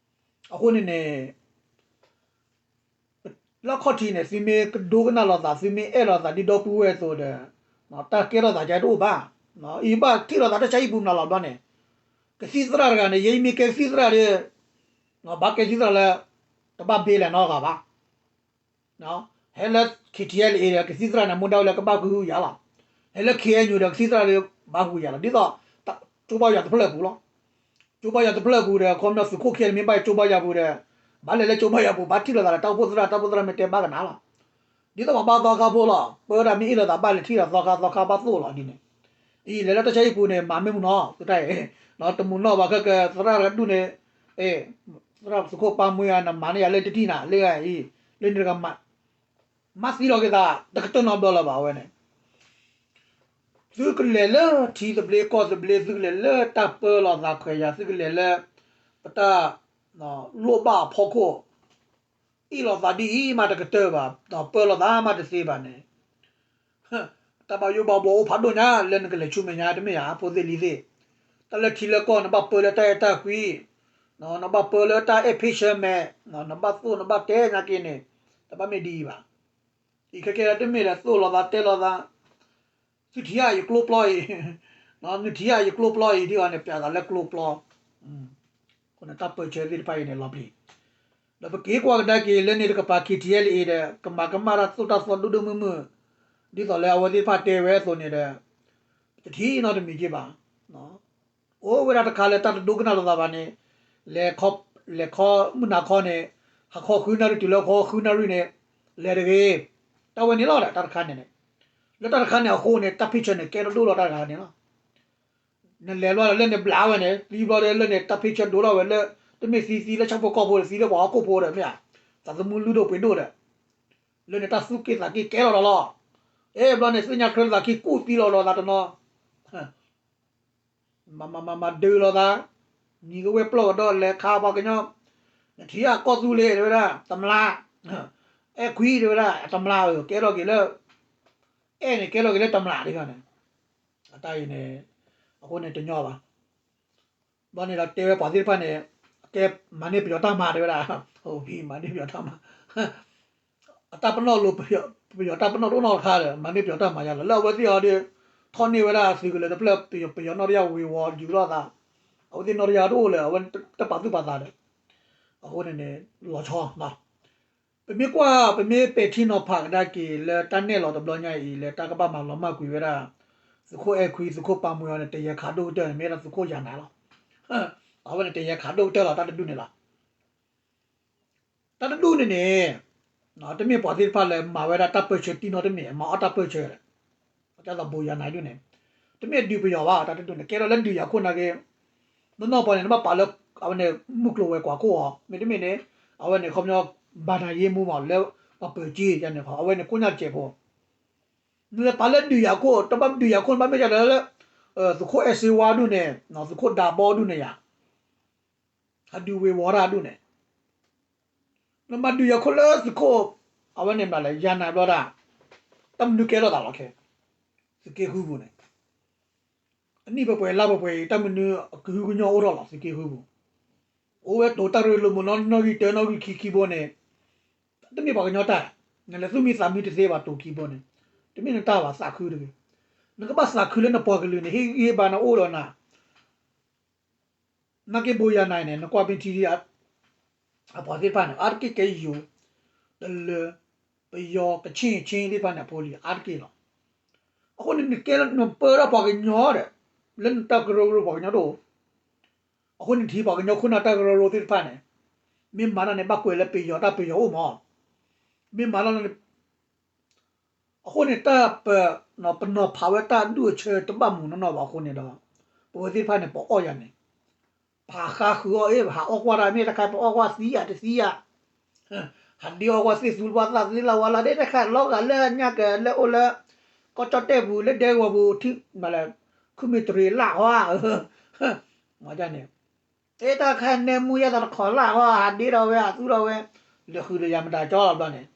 အဃိန့ၣ်န့ၣ် လၢခီၣ်ထံးန့ၣ် သုမ့ၢ်ကဒိကနၣ်လိာ်သး သုမ့ၢ်အဲၣ်လိာ်သးဒ်ဒီပုၢ်ဝဲၢ်အသိးဒီး တၢ်ကဲထီၣ်သးကဲတအိၣ်ဘၣ်. အံၤဘၣ်ထံၣ်လိာ်သးတၢ်ဆါဟံၣ်ပူၤမနုၤလီၤဘျီန့ၣ် ကသံၣ်သရၣ်တဂၤန့ၣ် ယဲယမ့ၢ်ကဲသံၣ်သရၣ်ဒီး ဘၣ်ကဲသံၣ်သရၣ်လၢ တဘၣ်ဘ့လဲၣ်နီတဂၤဘၣ်. ဟဲလၢ K T L A ဒီး ကသံၣ်သရၣ်န့ၣ် မူဒါဝဲလၢကဘၣ်ဃုဃုယၤလီၤ. ဟဲလၢ K N U ဒီး ကသံၣ်သရၣ်ဒီး ဘၣ်ဃုယၤလီၤ. ဒ်သိး ကၠိဘၣ်ယၤတဖျၢၣ်ပူၤလီၤ. ကၠိဘၣ်ယၤတဖျၢၣ်ပူၤဒီး ခီပညီသုးခိၣ်ခံဂၤန့ၣ် မ့ၢ်ဘၣ်ကၠိဘၣ်ယၤပူၤဒီး ဘၣ်လဲၤလၢကၠိဘၣ်ယၤပူၤ ဘၣ်ထံၣ်လိာ်သးဒီး တၢ်အိၣ်ဖှိၣ်သရၣ် တၢ်အိၣ်ဖှိၣ်သရၣ်မ့ၢ်တဲဘၣ်ကနၤလီၤ. ဒ်သိးပှၤဘါသီခါဖိလီၤ. ပၢဝဲဒၣ်မ့ၢ်အ့ၣ်လိာ်သးဘၣ်လဲၤထံၣ်လိာ်သီခါ သီခါဘၣ်သိၣ်လီၤဒ်န့ၣ်. အံၤလဲၤလၢတၢ်ဆါဟံၣ်ပူၤန့ၣ် မၤမ့ၢ်မုၢ်နီၢ် သုတၢ်အံၤ တမုာ်နီၢ်ဘၣ်ခဲကသရၣ်တဂၤဒူၣ်န့ၣ် သရၣ်သုးခိၣ်ပၢ်မွေးဧါ နမၤန့ၢ်ယၤလၢတထံၣ်နၤ လၢဂၤအံၤ လၢန့ၣ်တဂၤ မၤသံလီၤက့ၤသး တကတၢၢ်နီတဘျီလၢၤဘၣ် အဝဲန့ၣ် သုကလဲၤလၢထံသဘျ့ကီၢ်သဘျ့ သုကလဲၤလၢတၢ်ပၢလီၤသးခွဲးယာ် သုကလဲၤလၢ ပတၢ် လိၣ်ဘၣ်အဖီခိၣ် အ့ၣ်လိာ်သးဒ်အံၤမးတကတၢၢ်ဘၣ် ဒီးပၢလီၤသးမးတသ့ဘၣ်န့ၣ် တၢ်ဘၣ်ယိၣ်ဘၣ်ဘှီအိၣ်ဖးဒိၣ်ညါ လၢနကလဲၤဆူမဲာ်ညါတမ့ၢ်ဧါ ဖိသ့ၣ်လံၤသ့ၣ်, တၢ်လၢထံလၢကီၢ် နဘၣ်ပၢလၢတၢ်အဲၣ်တၢ်ကွံ, နဘၣ်ပၢလၢတၢ်အဲၣ်ဖ့ၣ်ဆၢမဲာ်, နဘၣ်သိၣ်နဘၣ်တဲညါက့ၤန့ၣ် တဘၣ်မ့ၢ်ဒ်အံၤဘၣ်. အံၤခဲကဲတမ့ၢ်လၢသိၣ်လိာ်သးတဲလိာ်သး, သုထံၣ်ဧါယကျိပျီအံၤ, နထံၣ်ဧါယကျိပျီအံၤ ဒ်အံၤန့ၣ် ပျးသးလၢကျိပျီ အဃိန့ၣ် တၢ်ပၢဆှၢသ့ၣ်တဖၣ်အံၤန့ၣ် လီၤပျံၤ, ဒီးပက့ၤကွၢ်ကဒါက့ၤလၢန့ၣ်တကပၤ K T L A ဒီး ကမၤကမၣ်တၢ်သိၣ်တၢ်သီဒိၣ်ဒိၣ်မုၢ်မုၢ်, ဒ်သိးလၢအဝဲသ့ၣ်တဖၣ်တဲဝဲအသိးန့ၣ်ဒီး တထံၣ်နီတမံၤက့ၤဘၣ်. အိၣ်ဝဲဒၣ်တခါလၢတၢ်တဒိကနၣ်လိာ်သးဘၣ်န့ၣ်, လဲၤခီမုၢ်နၤခီန့ၣ်, ဟးခီဃုနၣ်ရံၣ်တုၤလၢခီဃုနၣ်ရံၣ်န့ၣ်, လဲၤတဂ့ၤ, တၢ်ဝဲန့ၣ်လီၤဒီး တၢ်တခါန့ၣ်န့ၣ်, လၢတၢ်တခါန့ၣ်အဃိန့ၣ် တၢ်ဖ့ၣ်ဆၢန့ၣ် ကဲထီၣ်ဒိၣ်လီၤတၢ်တခါန့ၣ်လီၤ. နလဲၤဘျီဒီးလၢန့ၣ်ဘျးဝဲန့ၣ် သံဘျီဒီးလၢန့ၣ် တၢ်ဖ့ၣ်ဆၢဒိၣ်ထီၣ်ဝဲလၢ တမ့ၢ်သံသံလၢဆၣ်ဖိကီၢ်ဖိဒီး သံလၢပှၤဟီၣ်ခိၣ်ဖိဒီးမ့ၢ်ဧါ, သးသမူလုၢ်ဒိၣ်ပှ့ၤဒိၣ်ဒီး လၢန့ၣ်တၢ်သူၣ်က့ၣ်သးက့ၣ်ကဲလီၤဒီးလီၤ. အဲ ဘျီန့ၣ်သ့ၣ်ညါထွဲလိာ်သးခံကူၣ်သံလီၤဒီးသးတနီၤ မၤမၤမၤမၤဒုးလိာ်သး, နံၤကဝဲၢ်ပျီၢ်ကဒီးလဲၤခါပှၤကညီ, နထံၣ်အကီၢ်သူလ့ၤတဲဝဲဒၣ် တမျး, အဲၣ်ခွံတဲဝဲဒၣ် တမျးဧၢ ကဲထီၣ်က့ၤလၢ, အဲၣ်န့ၣ်ကဲထီၣ်က့ၤလၢတမျးဒ်န့ၣ်, အတၢ်အံၤန့ၣ်, အဃိန့ၣ်တညီဘၣ် ဘျီန့ၣ်ဒီးတဲဝဲပှၤသ့ၣ်တဖၣ်န့ၣ်, ကဲမၤန့ၢ်ပယီၤတၢ်မၤတဲဝဲဒၣ်, မၤန့ၢ်ပယီၤတၢ်မၤ, အတၢ်ပနီၣ်လိၤ, ပယီၤတၢ်ပနီၣ်တအိၣ်နီတခါဒီး မၤန့ၢ်ပယီၤတၢ်မၤယါလီၤ. လၢအဝဲသ့ၣ်အီၤဒီး ထီၣ်န့ၢ်ဝဲဒၣ်သုးကလၢၤတဖျၢၣ် ပယီၤနီၣ်တယၢ်ဝ့ၤဝီၤယူၤလိာ်သး, အဝဲသ့ၣ်နီၣ်တယၢ်တအိၣ်လၢၤ အဝဲတပာ်သူၣ်ပာ်သးဒီး, အဃိန့ၣ်န့ၣ် လီၤဆီ ပမ့ၢ်ကွၢ် ပမ့ၢ်ပဲာ်ထံနီၤဖးကဒါက့ၤလၢတၢ်နဲၣ်လီၤတဘျီညါအံၤ လၢတၢ်ကဘၣ်မၤလီၤမၢ်ကွံာ်ဝဲဒၣ် သုးခိၣ်အဲၣ်ခွံ သုးခိၣ်ပၢ်မွေးအီၤန့ၣ် တယဲၤခးဒိၣ်ကတၢၢ်န့ၣ် မ့ၢ်ဝဲဒၣ်သုးခိၣ်ယၤနၤလီၤ. အဝဲန့ၣ်တယဲၤခးဒိၣ်ကတၢၢ်လီၤ တၢ်တဒူၣ်န့ၣ်လီၤ. တၢ်တဒူၣ်န့ၣ်န့ၣ် တမ့ၢ်ပှၤသ့ၣ်တဖၣ်လၢမၤဝဲဒၣ်တၢ်ပၢၢ်ဆၢတံၢ်နီတမံၤ မၤအီၣ်တၢ်ပၢၢ်ဆၢဒီး ဒ်သိးဘိးယၤနၤဒ်န့ၣ် တမ့ၢ်ဒုးပယီၤဘၣ် တၢ်တဒူၣ်န့ၣ် ကဲထီၣ်လၢဒုးယၤခိၣ်နာ်က့ နီၢ်နီၢ်ပှၤန့ၣ် နဘၣ်ပာ်လၢ အဝဲန့ၣ် မုၢ်ကျိၤဝဲၤကွာ်ခိၣ်အီၤ မ့တမ့ၢ်န့ၣ် အဝဲန့ၣ် ခီပညီ ဘၣ်နၤယ့မူမး လၢပှၤပၢၤက့ၤယၤန့ၣ် အဝဲန့ၣ်ကိညၣ်တစဲးဖိ နလဲၤပာ်လၢဒုးယၤခိၣ် တဘၣ်ဒုးယၤခိၣ်န့ၣ် ဘၣ်မ့ၢ်ဒ်လၢ သုးခိၣ်အဲၣ်စ့ဝါဒူၣ်န့ၣ် သုးခိၣ်ဒးဘီဒူၣ်န့ၣ်ယၤ ဟးဒုးဝ့ၤဝီၤတၢ်ဒူၣ်န့ၣ် နမၤဒုးယၤခိၣ်လၢသုးခိၣ် အဝဲန့ၣ်မနုၤလဲၣ် ယၤနၤဘျီဒၣ် တၢ်မနုၤကဲထီၣ်သးလီၤခဲ သုးက့ဃုပူၤန့ၣ် အနံၣ်ပှဲၤပှဲၤလါပှဲၤပှဲၤအံၤ တၢ်မနုၤအကဟုကညီၢ်အိၣ်ထီၣ်လီၤ သုးက့ဃုပူၤ အိၣ်ဝဲတိၤတၢ်ရ့လိာ်မုာ်နီၢ်နီၢ်ဂံၢ်တၢနီၢ်ဂံၢ်ခံခံဘိန့ၣ်, တမ့ၢ်ပှၤကညီတၢ်, နလဲၤသူၣ်မံသးမံတသ့ဘၣ်တိၤခံဘိန့ၣ်, တမ့ၢ်နတၢ်ဘၣ်သးခုတဂ့ၤ, နကဘၣ်သးခုလၢနပှၤကလုာ်န့ၣ် ဟ့ၣ်ဂံၢ်ဟ့ၣ်ဘါနအိၣ်ဒီးနၤ နာ်က့ဘိယၤနၤန့ၣ် နကွၢ်မ့ၢ်ထံဒံး အပှၤသ့ၣ်တဖၣ်န့ၣ် အါတက့ၢ်ကဲယိၤ, တလၢ, ပယီၤကဆ့ၣ်ဆ့ၣ်သ့ၣ်တဖၣ်န့ၣ် အဖိလံၤအါတက့ၢ်လီၤ. အဃိန့ၣ်နကဲနပၢတၢ်ပှၤကညီဒီး, လၢနတၢ်ကရၢကရိပှၤကညီတအိၣ်, အဃိန့ၣ်ထံၣ်ပှၤကညီခိၣ်နၢ်တၢ်ကရၢကရိသ့ၣ်တဖၣ်န့ၣ်, မ့ၢ်မၤတၢ်န့ၣ် ဘၣ်ကွဲးလၢပယီၤတၢ်ပယီၤအိၣ်မး, မ့ၢ်မၤတၢ်န့ၣ် အဃိန့ၣ် တၢ်ပ, ပနီၤဖးဝဲတၢ်ဒူၣ်အဆၢတဘၣ်မုာ်နီၢ်နီၢ်ဘၣ်အဃိန့ၣ်ဒီး, ပဝဲသ့ၣ်တဖၣ်န့ၣ် ပအီၣ်ယၤန့ၣ်, ပဟးဃါဃုာ်အီၣ်အ့ၣ် ပဟးအီၣ်ကွၢ်တၢ်မ့ၢ်တခါ ပအီၣ်ကွၢ်သံယၤတသံယၤ, ဟးဒ့အီၣ်ကွၢ်သ့ၣ်သူလၢပှၤသးသ့လၢဝါလၢဒဲတခါ လီၤဂာ်လၢညါကလဲၤအိၣ်လၢ ကီၢ်ကၠီၣ်တဲၣ်ပူၤ လၢဒဲကဝီၤပူၤ ထံ, မလဲၤ, ခုမ့ၢ်တရံးလၢ်ဟီဧါ, မၤဒ်န့ၣ် အ့ၣ်တၢ်ခါနဲမူယဲၢ်သးတခီလၢ်ဟီ ဟးဒ့ဒီးဝဲ ဟးသူဒီးဝဲ, လဲၤဃုာ်ဒီးယၤမတၤကၠီလီၤဘျီန့ၣ်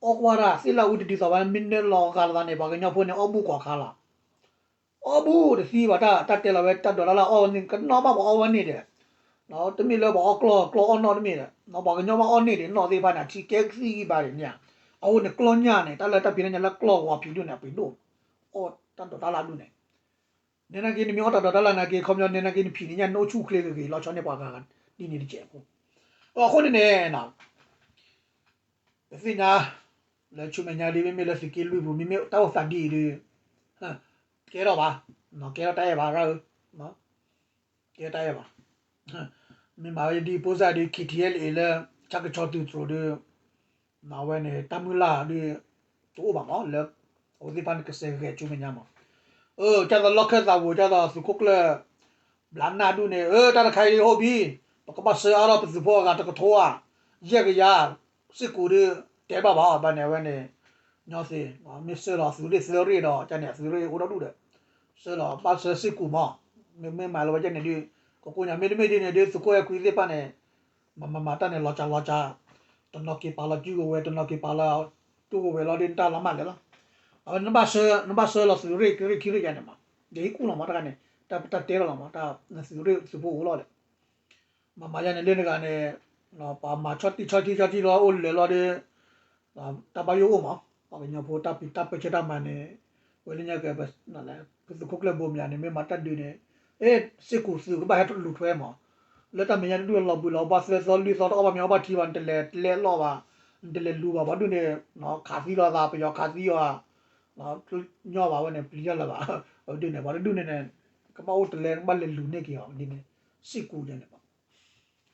အီၣ်ကွၢ်တၢ်သ့ၣ်လၢအူတဒုသီၣ်ဝဲ မ့ၢ်နၢလီၤဂာ်လိာ်သးန့ၣ် ပှၤကညီဖိန့ၣ် အီၣ်ဘူၣ်ကွၢ်ခါလီၤ. အီၣ်ဘူၣ်တသံဘၣ် တၢ်တဲလီၤဝဲ တၢ်ဒိးတၢ်လၢအီၣ်ဝဲန့ၣ် ကနီၣ်ဘၣ်ပှၤအီၣ်ဝဲန့ၣ်ဒီး, တမ့ၢ်လၢပှၤအီၣ်ကျီၢ် ကျီၢ်အီၣ်နီၣ်တမ့ၢ်ဒီး ပှၤကညီဘၣ်အီၣ်န့ၢ်ဒံးနီၣ်သ့ၣ်တဖၣ်န့ၣ် ထံကဲကသံၣ်ဂံၢ်ဘါဒံးန့ၣ်ဧါ. အဃိန့ၣ် ကျီၢ်ညၣ်န့ၣ် တၢ်လၢတၢ်ဖံးတၢ်ညၣ်လၢကျီၢ်ဂီၤဖံးဒိၣ်န့ၣ် အပှ့ၤဒိၣ်, အီၣ်တၢ်ဒိးတၢ်လၢဒိၣ်န့ၣ် နဲနာ်က့ နမ့ၢ်အီၣ်တၢ်ဒိးတၢ်လၢ်နာ်က့ ခီပညီ နဲနာ်က့ နဖံးန့ၣ်ညါ နအိၣ်ဆူၣ်အိၣ်ချ့ဂ့ၤဂ့ၤ လီၤဆီန့ၢ်ပှၤဂၤဒ်န့ၣ်တကဲးဖိ. အဃိန့ၣ်န့ၣ် ပသ့ၣ်ညါ လၢဆူမဲာ်ညါဒ် မ့မ့ၢ်လၢသုးက့လွံၢ်ပူၤ မ့မ့ၢ်တၢ်အိၣ်သးဒ်အံၤဒီး ကဲထီၣ်ဘၣ်, ကဲထီၣ်တၢ်အဲၣ်ဘၣ်ရၢ်ဧၢ, ကဲတၢ်အဲၣ်ဘၣ်. မ့ၢ်မၤဝဲဒ် ပိစၢ်ဒ် ခံထံအဲလ့လၢ ဆၣ်ကဆီသုးတြိၤဒီး မၤဝဲန့ၣ် တၢ်မုၢ်လၢ်ဒီး တအိၣ်ဘၣ်မး လၢအဝဲသ့ၣ်တဖၣ်န့ၣ် ကစဲးဂဲၤဆူမဲာ်ညါမး. အၢ ကၢ်သိးလီၢ်ခၢၣ်သးဝံၤ ကၢ်သိးသုးခိၣ်ကျၢၢ် ဘျးနၢ်ဒူၣ်န့ၣ် အၢ တၢ်တခါအံၤအိၣ်ဘံ, ပကဘၣ်ဆှၢအါထီၣ်ပသုးဖိအဂၤတကထိဧါ, ယဲၢ်ကယၤ, စ့ၢ်ကီးဒီး တဲဘၣ်ဘၣ် ဘၣ်န့ၣ် အဝဲန့ၣ် ညီသ့ၣ် မ့ၢ်ဆှၢလီၤသုးရ့ၣ်သၢရ့ၣ်ဒီး ကန့ၣ် အသုးရ့ၣ်အိၣ်ဒီဒူၣ်ဒီး ဆှၢလီၤ ဘၣ်ဆှၢစ့ၢ်ကီးမး, မ့မ့ၢ်မၤလီၤဝဲကန့ၣ်ဒီး ကကိးညါ မ့တမ့ၢ်ဒ်န့ၣ်ဒီး သုးခိၣ်အဲၣ်ခွံသ့ၣ်တဖၣ်န့ၣ် မၤမၤမၤတၢ်န့ၣ် လီၤစှၤလီၤစှၤ, တနီၤက့ၤပာ်လီၤစုကဝဲၤ တနီၤက့ၤပာ်လီၤ တူၢ်ကဝဲၤလီၤဒီး နတၢ်လီၤမၢ်လဲၣ်လီၤ. အဝဲနဘၣ်ဆှၢ နဘၣ်ဆှၢလီၤသုးရ့ၣ် ရ့ၣ်ခံရ့ၣ်ယါန့ၣ်မး, ယဟံးကူၣ်လီၤမးတခါန့ၣ် တၢ်တဲလီၤလီၤမး တၢ်သုးရ့ၣ်သုးဖိအိၣ်လီၤဒီး မၤမၤယါန့ၣ်လၢနဂၤန့ၣ် ပှၤမၤဆီၣ်တံၢ်ဆီၣ်တံၢ်ဆီၣ်တံၢ်လီၤအိၣ်လၢာ်လီၤဒီး တၢ်ဘၣ်ယိၣ်အိၣ်မး, ပှၤကညီဖိတၢ်ပတၢ်ပၢဆှၢတၢ်မၤန့ၣ် ဝဲလၢညါက့ၤ သုးခိၣ်ကျၢၢ်ဘိမၠးန့ၣ် မ့ၢ်မၤတၢ်ဒုးန့ၣ် အ့ စ့ၢ်ကီးသုးကဘၣ်ဟဲလူၤထွဲမး, လၢတၢ်မဲာ်ညါတဒူၣ်လီၤဘှံးလီၤဘှါသၢသီလွံၢ်သီတအီၣ်ဘၣ်မ့ၤအီၣ်ဘၣ်ထံဘၣ် နတလဲၤလဲၣ်လီၢ်ဘၣ်, နတလဲၤလူၤဘၣ် ပှၤဒုးန့ၣ် ခးသံလီၤသး ပယီၤခးသံအီၤ ညီဘၣ်ဝဲန့ၣ် ပျံၤတၢ်လၢၤဘၣ်, ဒ်န့ၣ် ပှၤတဒုးန့ၣ်န့ၣ် ကဘၣ်အိၣ်တလဲ ကဘၣ်လဲၤလူၤန့ၢ်က့ၤအီၤဒ်န့ၣ် စ့ၢ်ကီးယါန့ၣ်ဘၣ်.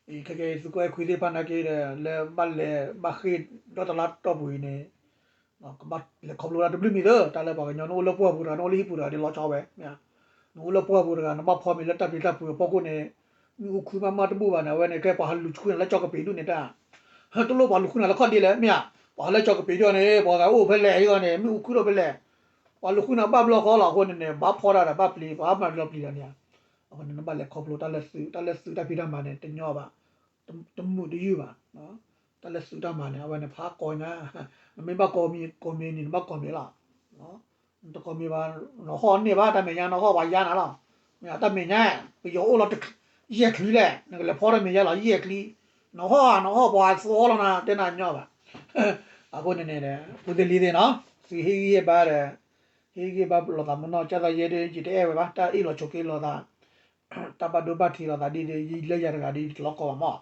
အံၤခဲကဲ သုးခိၣ်အဲၣ်ခွံသ့ၣ်တဖၣ်နာ်က့ဒီး လၢဘၣ်လဲၤဘၣ်ဃ့ၢ်ဒီတလါတီၢ်ပူၤအံၤန့ၣ် ကဘၣ်လဲၤခီဖျိတၢ်တဘျုးမံၤသၢ တၢ်လၢပှၤကညီ နအိၣ်လၢပှၢ်ပူၤတဂၤ နအိၣ်လၢဟံၣ်ပူၤတဂၤ ဒ်လီၤဆီဝဲ မ့ၢ်ဧါ, နအိၣ်လၢပှၢ်ပူၤတဂၤ နဘၣ်ဖီမ့ၤလၢတၢ်ပျံၤတၢ်ဖုးအဖီခိၣ်န့ၣ် မ့ၣ်အူခုမးမးတဘူၣ်ဘၣ်န့ၣ် အဝဲန့ၣ် ကဲပှၤဟးလူၤဆူၣ်န့ၣ်လၢကၠီကပ့ၤဒူၣ်န့ၣ်တၢ် တလိၣ်ပှၤလူၤဃုနၤလၢခီၣ်ဒ့လဲၣ် မ့ၢ်ဧါ, ပှၤလၢကၠီကပ့ၤဒူၣ်န့ၣ် ပှၤဂၤအိၣ်ဖဲလဲၣ်အံၤဂီၢ်န့ၣ် မ့ၣ်အူခုထီၣ်ဖဲလဲၣ်, ပှၤလူၤဃုနၤဘၣ်ဘျီဃီလီၤ အဃိန့ၣ်န့ၣ် ဘၣ်ဖီတၢ်ဒီးဘၣ်ပျံၤ ပှၤမၤလီၤပျံၤတၢ်န့ၣ်ဧါ, အဃိန့ၣ် နဘၣ်လဲၤခီဖျိတၢ်လၢသုး တၢ်လၢသုးတၢ်ဖံးတၢ်မၤန့ၣ် တညီဘၣ်, တမုာ်တယုၢ်ဘၣ်, တၢ်လၢသုးတၢ်မၤန့ၣ် အဝဲန့ၣ် ဖးကီညါ, နမ့ၢ်ဘၣ်ကီမ့ၤ ကီမ့ၤန့ၣ် နဘၣ်ကီမ့ၤလီၤ, နတကီမ့ၤဘၣ် နဟီၣ်န့ၢ်ဘၣ် တၢ်မဲာ်ညါ နဟီၣ်ပှၤယါနၤလီၤ, မ့ၢ်တၢ်မဲာ်ညါ ပယီၤအိၣ်လီၤ ယဲၢ်ချံလဲၣ် နကလဲၤဖီတၢ်မဲာ်ညါလီၤ ယဲၢ်ချံ, နဟီၣ် နဟီၣ်ပှၤသီလီၤနၤ တဲနၤညီဘၣ်, အဃိန့ၣ်န့ၣ် ဖိသ့ၣ်လံၤသ့ၣ်နီၤ သုဟ့ၣ်ဂံၢ်ဟ့ၣ်ဘါဒီး ဟ့ၣ်ဂံၢ်ဟ့ၣ်ဘါလိာ်သးမနီၢ် ကၢ်သိးယဲဒ် ယတအဲၣ်ဝဲဘၣ် တၢ်အ့ၣ်လိာ်ဆိးက့လိာ်သး တၢ်ဘၣ်ဒိဘၣ်ထံးလိာ်သးဒ်ဒီး ယလၢယၤတဂၤဒီး ယတလီၤကီဘၣ်မး,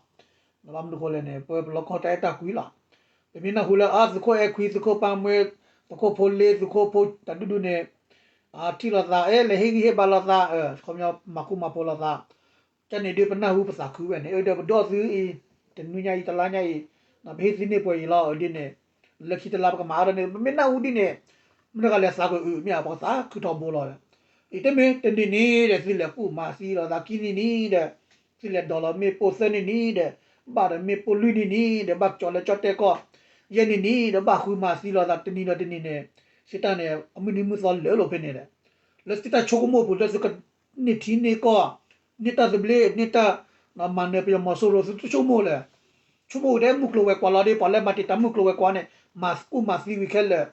ဘၣ်မနုၤဃိလဲၣ်န့ၣ် ပဝဲပလီၤကီတၢ်အဲၣ်တၢ်ကွံလီၤ, ပမ့ၢ်နၢ်ဟူလၢအသုးခိၣ်အဲၣ်ခွံ သုးခိၣ်ပၢ်မှဲ သုးခိၣ်ဖိလ့ သုးခိၣ်ဖိတၢ်ဒူၣ်ဒူၣ်န့ၣ် ထံၣ်လိာ်သး အဲ လဲၤဟ့ၣ်ဂံၢ်ဟ့ၣ်ဘါလိာ်သး ခီပညီမၤဃူမၤဖိးလိာ်သး ကန့ၣ်ဒုးပနၢ်ဟူပသးခုဝဲန့ၣ် အၢ ဒီးပဒီအီၣ်သုအံၤ တနွံညါအံၤ တလါညါအံၤ ပဟ့ၣ်သုန့ၢ်ပှဲၤအံၤလီၤ အဒ်န့ၣ် လၢခံတလါပကမၤအါထီၣ်န့ၣ် ပမ့ၢ်နၢ်ဟူဒ်န့ၣ် မ့ၢ်တဂၤလဲၤသးကအုး မ့ၢ်ဧါ ပကသးခုထီဘိလီၤဒီး အံၤတမ့ၢ်တနံၤနံၤဒီး သုလဲၤကူၣ်မၤသံလိာ်သး ခံနံၤနံၤဒီး သုလဲၤဒိးလီၤမ့ၣ်ပိၢ်သၢနံၤနံၤဒီး ဘၣ်ဒီးမ့ၣ်ပိၢ်လွံၢ်နံၤနံၤဒီး ဘၣ်ကၠီၤလၢကၠီၣ်တဲၣ်ကီၢ် ယဲၢ်နံၤနံၤဒီး ဘၣ်ဃုမၤသံလိာ်သးတနံၤဒီးတနံၤန့ၣ် စံးတၢ်န့ၣ် အမုၢ်နံၤမုၢ်သီလၢာ်လီၤဖဲန့ၣ်ဒီး လၢသုတၢ်ဆိကမိၣ်ပူၤ လၢသုကန့ၢ်ထံန့ၢ်ကီၢ် န့ၢ်တၢ်သဘျ့ န့ၢ်တၢ်မၤနၢၤပယီၤမီၤစိရိၤ သုတဆိကမိၣ်လဲၣ်, ဆိကမိၣ်ကတဲမုၢ်ကျိၤဝဲၤကွာ်လီၤဒီး ပှၤလၢမၤတံာ်တာ်မုၢ်ကျိၤဝဲၤကွာ်န့ၣ် မၤကူၣ်မၤသံဝံၤခဲလၢာ်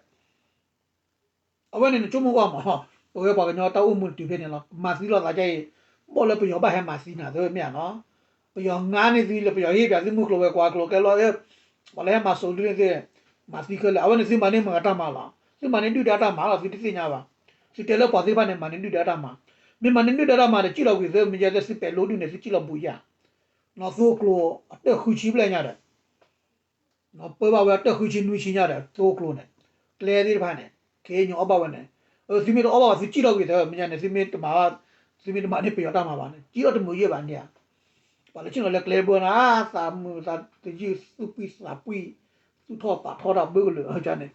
အဝဲန့ၣ်နဆိကမိၣ်ကွၢ်မး, ပဝဲပှၤကညီတၢ်အိၣ်မူတတုၤဖဲန့ၣ်လီၤ. မၤသံလိာ်သးဒ်အံၤ, ဘၣ်လၢပယီၤဘၣ်ဟဲမၤသံနၤသ့မ့ၢ်ဧါနီၤ. ပယီၤငါန့ၢ်သုလၢပယီၤဟ့ၣ်ပၠးသုမုၢ်ကျိၤဝဲၤကွာ်ကျိၤကဲလီၤ, ပှၤလၢဟဲမၤစိာ်သုန့ၣ်သ့ၣ်, မၤသံခဲလၢာ်, အဝဲန့ၣ်သုမၤန့ၢ်မတၤတၢ်မၤလီၤ, သုမၤန့ၢ်ဒုၣ်ဒါတၢ်မၤလီၤ, သုတသ့ၣ်ညါဘၣ်. သုတဲလၢပှၤသ့ၣ်တဖၣ်န့ၣ် မၤန့ၢ်ဒုၣ်ဒါတၢ်မၤ, မ့ၢ်မၤန့ၢ်ဒုၣ်ဒါတၢ်မၤဒီး စံၣ်လီၤကွံာ်သု မ့ၢ်ယဲသ့ၣ်သုပဲာ်လိဒုၣ်န့ၣ် သုစံၣ်လီၤဘူးယၤ, နီၢ်သိကျိၤအတၢၢ်ဃုဆံဘျဲၣ်ညါဒီး ပၢဘၣ်ဝဲအတၢၢ်ဃုဆံနွံဆံညါဒီး သိကျိၤန့ၣ်, ကျဲသ့ၣ်တဖၣ်န့ၣ်, ခ့ၣ်အဲၣ်ယူၣ်အီၣ်ဘၣ်ဝဲန့ၣ်, သုမ့ၢ်တအီၣ်ဘၣ်ဘၣ် သုစံၣ်လီၤကွံာ်သု မ့ၢ်ညါန့ၣ် သုမ့ၢ်တမၤ, သုမ့ၢ်တမၤန့ၢ်ပယီၤတၢ်မၤဘၣ်န့ၣ် စံၣ်လီၤတမုာ်ယဲၢ်ဘၣ်န့ၣ်ဧါ. ပှၤလၢဆ့ၣ်နီၤလၢကျဲဘၢနၤ, သးမုာ်သးတယုၢ် သူၣ်ပှံၢ်သးပှံၢ်, သူၣ်ထီၣ်သးထီတၢ်ဘၢကလုာ်အန့ၣ်,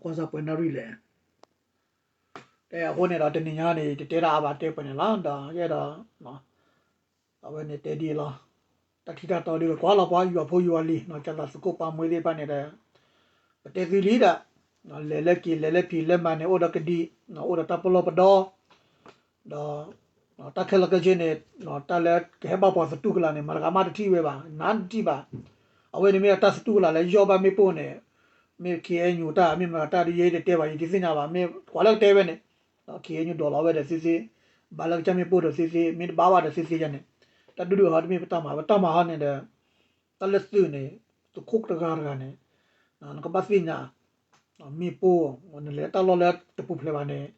ကွၢ်စၢ်ပှဲၤနၣ်ရံၣ်လဲၣ်, တဲအဃိန့ၣ်ဒီး တနံၤညါန့ၣ် တတဲတၢ်အါဘၣ်တဲပှဲၤန့ၣ်လီၤ, ဒီးယအဲၣ်ဒိး အဝဲန့ၣ်တဲဒ်အံၤလီၤ. တၢ်ထံၣ်တၢ်တီဒ် ကွၢ်လီၤပှၤယွၤဖိယွၤလံၤ ကသးသုးခိၣ်ပၢ်မှဲသ့ၣ်တဖၣ်န့ၣ်ဒီး ပတဲသုလံဒီး လဲၤလၢက့ၤ လဲၤလၢဖံး လဲၤမၤန့ၣ် အိၣ်ဒီးကဒံ, အိၣ်ဒီးတၢ်ပလီၢ်ပဒီ, ဒီး တၢ်ခဲလၢာ်ခဲဆ့န့ၣ် တၢ်လၢကဟဲဘၣ်ပှၤသတူၢ်ကလာ်န့ၣ် မတၤဂၤမးတထံၣ်ဝဲဘၣ်, နတထံၣ်ဘၣ်. အဝဲန့ၣ်မ့ၢ်တၢ်သတူၢ်ကလာ်လၢယီၢ်ဘၣ်မ့ၣ်ပိၢ်န့ၣ်, မ့ၢ် ခ့ၣ်အဲၣ်ယူၣ် တၢ် မ့ၢ်မတၤတၢ်ဒ်ယဲတတဲဘၣ် ယတသ့ၣ်ညါဘၣ်, မ့ၢ်ကွၢ်လၢကတဲဝဲန့ၣ်, ခ့ၣ်အဲၣ်ယူၣ်ဒိးလီၤဝဲဒီးသုသ့, ဘၣ်လၢကစၢ်မ့ၣ်ပိၢ်ဒီးသုသ့, မ့ၢ်တဘၣ်ဘၣ်ဒီးသုသ့ယါန့ၣ်, တၢ်ဒုးဒုးဟီတမ့ၢ်ပတၢ်မၤ, ပတၢ်မၤဟီန့ၣ်ဒီး တၢ်လၢသုးန့ၣ် သုးခိၣ်တဂၤတဂၤန့ၣ် နကဘၣ်သ့ၣ်ညါ မ့ၣ်ပိၢ်, နလဲၤတၢ်လီၢ်လၢတပူၤဖျဲးဘၣ်န့ၣ်,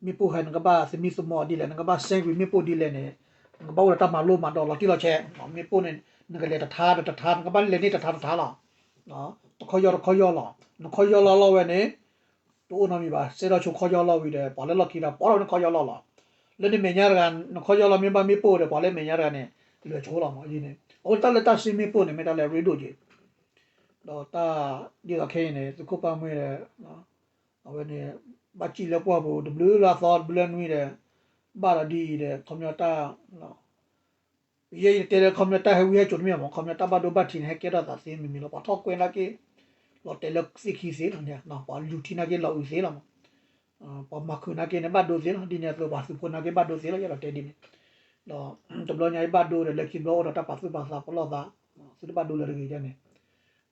မ့ၣ်ပိၢ်ဟဲနကဘၣ်သမံသမိးဒ်လဲၣ်, နကဘၣ်စဲကွံာ်မ့ၣ်ပိၢ်ဒ်လဲၣ်န့ၣ်, နကဘၣ်အိၣ်ဒီးတၢ်မၤလိမၤဒိးလီၤတံၢ်လီၤဆဲး, မ့ၣ်ပိၢ်န့ၣ် နကလဲၤတထါဒီးတထါ, နကဘၣ်လဲၤန့ၢ်တထါတထါလီၤ. တခီယီၢ်တခီယီၢ်လီၤ, နခီယီၢ်လီၤလီၤဝဲန့ၣ် တအိၣ်နီတမံၤဘၣ်, စဲထီၣ်ဆိခီယီၢ်လီၤဝံၤဒီး ပှၤလၢလီၢ်ခံဒီး ပိာ်ထီၣ်ဝဲန့ၣ်ခီယီၢ်လီၤလီၤ. လၢနမဲာ်ညါတဂၤ နခီယီၢ်လီၤမ့ၢ်ဘၣ်မ့ၣ်ပိၢ်ဒီး ပှၤလၢမဲာ်ညါတဂၤန့ၣ် လဲၤဆိလီၤမးန့ၣ်. အဃိတၢ်လၢတၢ်စ့မ့ၣ်ပိၢ်န့ၣ် မ့ၢ်တၢ်လၢအရ့ဒိၣ်က့ၤ ဒီးတၢ်ဒ်သိးခဲအံၤန့ၣ် သုးခိၣ်ပၢ်မှဲဒီး အဝဲန့ၣ် ဘၣ်စံၣ်လၢပှၢ်ပူၤ တဘျုးလၢအသီတဘျုးလၢနွံဒီး ဘၣ်ဒီးဒ်အံၤဒီး ခီပညီတၢ် ယဲယတဲလၢခီပညီတၢ်ဟဲဝံဟဲစိာ်တမ့ၢ်မး, ခီပညီတၢ်ဘၣ်ဒိဘၣ်ထံးန့ၣ် ဟဲကဲထီၣ်သးသ့မံၤမံၤလီၤ. ပှၤထီၣ်ကွဲနာ်က့ လီၤတဲာ်လၢသ့ၣ်ခံသ့လီၤ, ပှၤလူၤထံနာ်က့လီၤအုးသ့လီၤမး, ပှၤမၤခုးနာ်က့န့ၣ် ဘၣ်ဒိသ့လီၤ. ဒ်န့ၣ်အသိး ပှၤသုးဖိနာ်က့ဘၣ်ဒိသ့လီၤ, ယအဲၣ်ဒိးတဲဒ်န့ၣ်. ဒီးတဘျီညါအံၤဘၣ်ဒိဒီး လၢခံဘျီအိၣ်ဒီးတၢ်ပာ်သူၣ်ပာ်သးပလီၢ်သး, သုတဘၣ်ဒိလၢၤတဂ့ၤန့ၣ်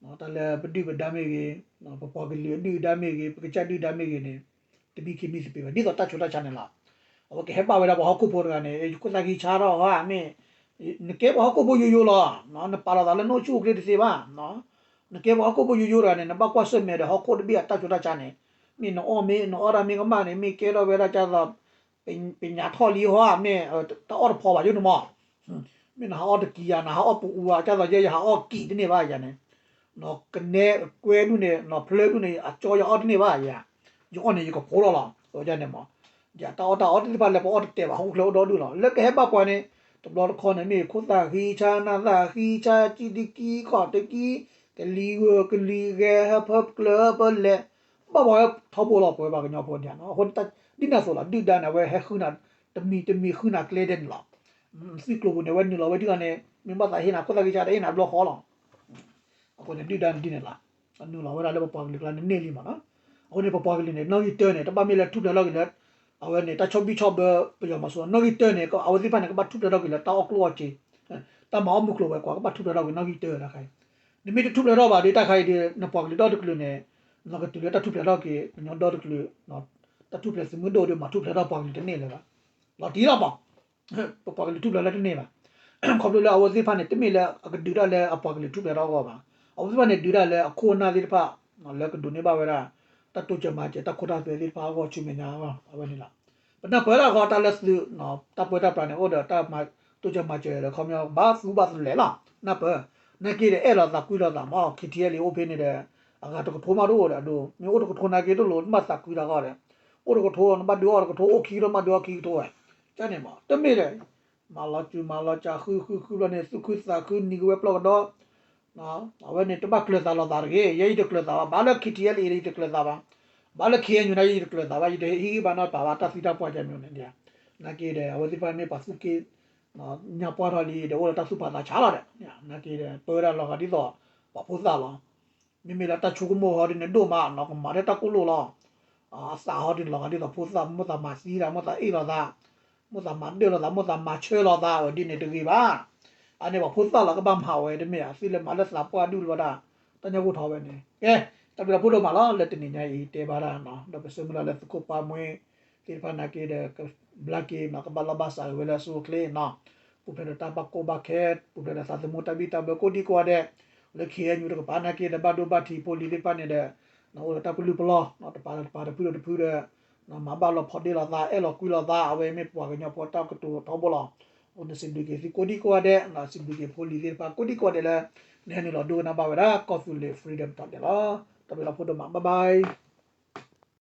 တၢ်လၢပဒုၣ်ပဒါမ့ၢ်ဂ့ၤ, ပပှၤကလုာ်အဒုၣ်အဒါမ့ၢ်ဂ့ၤ, ပကစၢ်ဒုၣ်ဒါမ့ၢ်ဂ့ၤန့ၣ် တမံခ့မံသပ့ၤဘၣ်. ဒ်သိးတၢ်ဆူးတၢ်ဆါန့ၣ်လီၤ. အဝဲကဟဲဘၣ်ဝဲဒၣ်ပှၤဟီၣ်ခိၣ်ဖိတဂၤန့ၣ် ယခိၣ်သၣ်ဂံၢ်ဆါထီၣ်ဧါမ့ၢ်, နကဲပှၤဟီၣ်ခိၣ်ဖိယိယိလီၤ. နပာ်လီၤသးလၢနအိၣ်ဆူၣ်အိၣ်ချ့တသ့ဘၣ်. နကဲပှၤဟီၣ်ခိၣ်ဖိယိယိတဂၤန့ၣ် နဘၣ်ကွၢ်ဆၢၣ်မဲာ်ဒီးဟီၣ်ခိၣ်တဘ့ၣ်အတၢ်ဆူးတၢ်ဆါန့ၣ်, မ့ၢ်နအီၣ်မ့ၢ်နအီၣ်တၢ်မ့ၢ်ကမၣ်န့ၣ် မ့ၢ်ကဲထီၣ်ဝဲဒၣ်ကၢ်သိး ပညးထီၣ်လံဟီဧါမ့ၢ်, တၢ်အီၣ်တဖီဘၣ်ယိၣ်န့ၣ်မး, မ့ၢ်နဟးအီၣ်တကံဧါ နဟးအီၣ်ပအူဧါ, ကၢ်သိးယဲယဟးအီၣ်ကံးတန့ၢ်ဘၣ်ယၤန့ၣ်, ကနဲကွဲဒူၣ်န့ၣ် နဖျၢဒူၣ်န့ၣ် အကၠီယအီၣ်တန့ၢ်ဘၣ်ယၤ, ယအီၣ်န့ၣ်ယကဖိလီၤလီၤ. န့ၣ်မး, ယတၢ်အီၣ်တၢ်အီသ့ၣ်တဖၣ်လၢပအီၣ်တတဲာ်ဘၣ် ဟီၣ်ခိၣ်ချၢအိၣ်ဒီဒူၣ်လီၤ. လၢကဟဲဘၣ်ပှၤန့ၣ် တဘျီတခီန့ၣ် မ့ၢ်ခိၣ်သၣ်ဃံဆါ နၢ်သၣ်ဃံဆါ ကံတကံ ခီၣ်တကံ ကလံၤဂၢၢ်ကလံၤဂဲၤ ဟၢဖၢကျၢၤဟၢဖၢလဲၤ ဘၣ်ပှၤဝဲထီဘိလီၤ ပဝဲပှၤကညီဖိန့ၣ်. အဃိ ဒ်န့ၣ်အသိးလီၤ ဒုၣ်ဒါန့ၣ် အဝဲဟဲဃုနၤ တမံၤတမံၤဃုနၤကျဲဒဲးန့ၣ်လီၤ. သုးကျိၤပူၤန့ၣ် အဝဲနုာ်လီၤဝဲဒ်သိးန့ၣ် မ့ၢ်ဘၣ်သးဟ့ၣ်နၤ ခိၣ်သၣ်ဂံၢ်ဆါ တဟ့ၣ်နၤဘျီဃီလီၤ. အဃိန့ၣ် ဒုၣ်ဒါန့ၣ်ဒ်န့ၣ်လီၤ. နုာ်လီၤဝဲဒၣ်လၢပပှၤကလုာ်ကျါန့ၣ်န့ၢ်လံမးနီၤ. အဃိန့ၣ် ပပှၤကလုာ်န့ၣ် နီၣ်ဂံၢ်တၢန့ၣ် တဘၣ်မ့ၢ်လၢထူၣ်ဖျဲးထီၣ်က့ၤလၢ အဝဲန့ၣ် တၢ်ဆီၣ်ဘံၣ်ဆီၣ်ဘၢ ပယီၤမီၤစိရိၤ နီၣ်ဂံၢ်တၢန့ၣ် အဝဲသ့ၣ်တဖၣ်န့ၣ် ကဘၣ်ထူၣ်ဖျဲးထီၣ်က့ၤလၢတၢ်အီၣ်ကျိၣ်အီၣ်စ့ တၢ်မၤအီၣ်မုၢ်ကျိၤဝဲၤကွာ် ကဘၣ်ထူၣ်ဖျဲးထီၣ်က့ၤနီၣ်ဂံၢ်တၢတခါအံၤ. နမ့ၢ်တထူၣ်ဖျဲးထီၣ်ဘၣ်ဒီးတၢ်ခါအံၤဒီး နပှၤကလုာ်ဒီတကလုာ်န့ၣ် နကတုၤလၢတၢ်ထူၣ်ဖျဲးထီၣ်က့ၤ ကညီဒီတကလုာ် တၢ်ထူၣ်ဖျဲးသုးမုၢ်ဒိၣ်ဒီး မၤထူၣ်ဖျဲးထီၣ်ပှၤကလုာ်တန့ၢ်လၢၤဘၣ်. လီၤတံၢ်လီၤမး ပပှၤကလုာ်ထူၣ်ဖျဲးထီၣ်တန့ၢ်ဘၣ်. ခီဖျိလၢအဝဲသ့ၣ်တဖၣ်န့ၣ် တမ့ၢ်လၢအကဒုးတၢ်လၢအပှၤကလုာ်ထူၣ်ဖျဲးထီၣ်အဂီၢ်ဘၣ်. အဝဲသ့ၣ်တဖၣ်န့ၣ် ဒုးတၢ်လၢအခိၣ်အနၢ်သ့ၣ်တဖၣ် လၢကဒိးန့ၢ်ဘၣ်ဝဲဒၣ် တၢ်တိစၢၤမၤစၢၤ တၢ်ခိတၢ်သွဲသ့ၣ်တဖၣ်အဂီၢ်ဆူမဲာ်ညါအဝဲန့ၣ်လီၤ. ပနၢ်ပၢၢ်တၢ်ဂီၤတၢ်လၢသုး တၢ်ပၢတၢ်ပြးန့ၣ် အိၣ်ဒီးတၢ်မၤ တိစၢၤမၤစၢၤဒီး ခီပညီ ဘၣ်သူဘၣ်သလဲးလီၤ. နၢ်ပၢၢ် နာ်က့ဒီး အဲၣ်လီၤသးကွံလီၤသးမး ခံထံအဲလံ အိၣ်ဖဲန့ၣ်ဒီး အဂၤတကထိမးတအိၣ်ဒီး အဒိ မ့ၢ်အိၣ်တကထိနာ်က့တလိၣ် နဘၣ်သးကွံတၢ်ဂီၢ်ဒီး အိၣ်တကထိ နဘၣ်ဒုးအီၣ်တကထိ အိၣ်ခံကထိ နဘၣ်ဒုးအီၣ်ခံကထိဝဲ ကန့ၣ်မး တမ့ၢ်ဒီး မၤလီၤစူၤမၤလီၤစၢ် ဃုဃုဃုဘျီန့ၣ် သူၣ်ခုသးခု နံၤကဝဲပျီၢ်ကဒီး အဝဲန့ၣ် တဘၣ်ကျၢၤသးလီၤသးတဂ့ၤ. ယဲယတကျၢၤသးဘၣ်, ဘၣ်လၢ ခံထံအဲလံ ယတကျၢၤသးဘၣ်, ဘၣ်လၢ ခ့ၣ်အဲၣ်ယူၣ် နာ်က့ ယတကျၢၤသးဘၣ်, ယတဟ့ၣ်ဂံၢ်ဘါနီတပၤဘၣ် တၢ်သံတၢ်ပှၢ်ကဲမနုၤန့ၣ်. နာ်က့ဒီး အဝဲသ့ၣ်တဖၣ်မ့ၢ်ပှၤသူၣ်က့ ညါပှၢ်ထီၣ်လံဒီး အိၣ်ဒီးတၢ်သူၣ်ဖးသးဆးလီၤဒီး နာ်က့ဒီး ပၢဝဲဒၣ်လီၤဂာ်ဒ်သိး ပှၤဖိသၣ်လီၤ. မ့မ့ၢ်လၢတၢ်ဆိကမိၣ်ဟီဒ်န့ၣ်ဒိၣ်မးနီၤ ကမၤထဲတၢ်ကိၢ်လိာ်လီၤ. အသးဟီဒ်န့ၣ် လီၤဂာ်ဒ်သိးဖိသၣ် မိၣ်သးမၤသံတၢ် မိၣ်သးအ့ၣ်လိာ်သး, မိၣ်သးမၤဒၢၣ်လိာ်သး မိၣ်သးမၤဆၢလိာ်သး အဒ်န့ၣ်တဂ့ၤဘၣ်. အန့ၣ်ပှၤဖိသၣ်လီၤကဘၣ်မၤဝဲတမ့ၢ်ဧါ, သုလဲၤမၤလၢသးပှၢ်ဒူၣ်လၢၤဝဲဒၣ် တၢ်ညၣ်ဂိၢ်ထီၣ်ဝဲန့ၣ်. ကဲ, တၢ်ဘျုးလီၤဖိဒိၣ်မးလီၤ လၢတနံၤညါအံၤတဲဘၣ်ဒၣ်နီၤ ဒီးပဆၢမုၢ်လၢ်လၢသုးခိၣ်ပၢ်မှဲသ့ၣ်တဖၣ်နာ်က့ဒီး ဘျါက့ၤနီၤ ကဘၣ်လီၢ်ဘၣ်စးဝဲလၢအဆိအချ့နီၤ. ပူၤဖျဲးဒီးတၢ်ဘၣ်ကီဘၣ်ခဲ, ပူၤဖျဲးဒီးသးသမူတၢ်ဘံၣ်တၢ်ဘၢကိးဒံကိးဂၤဒဲး, လၢ ခ့ၣ်အဲၣ်ယူၣ် တကပၤနာ်က့ဒီး ဘၣ်ဒိဘၣ်ထံးဖိလံၤသ့ၣ်တဖၣ်န့ၣ်ဒီး အိၣ်ဒီးတၢ်ပလုၢ်ပလီၢ်, တပၤတပၤတဖုဒီးတဖုဒီး မၤဘၣ်လိာ်ဖိးဒ့လိာ်သး အဲၣ်လိာ်ကွံလိာ်သး အဝဲမ့ၢ်ပှၤကညီဖိတၢ်ကတိၤထီဘိလီၤ. အဃိန့ၣ်စံးဘျုးက့ၤသုကိးဒံကိးဂၤဒဲး, စံးဘျုးက့ၤဖိလံၤသ့ၣ်တဖၣ်ကိးဒံကိးဂၤဒဲးလၢ နဟဲနုာ်လီၤဒိကနၣ်ဘၣ်ဝဲဒၣ်ကီၢ်သူလ့ၤ Freedom Talk န့ၣ်လီၤ. တၢ်ဘျုးလီၤဖိဒိၣ်မး bye bye.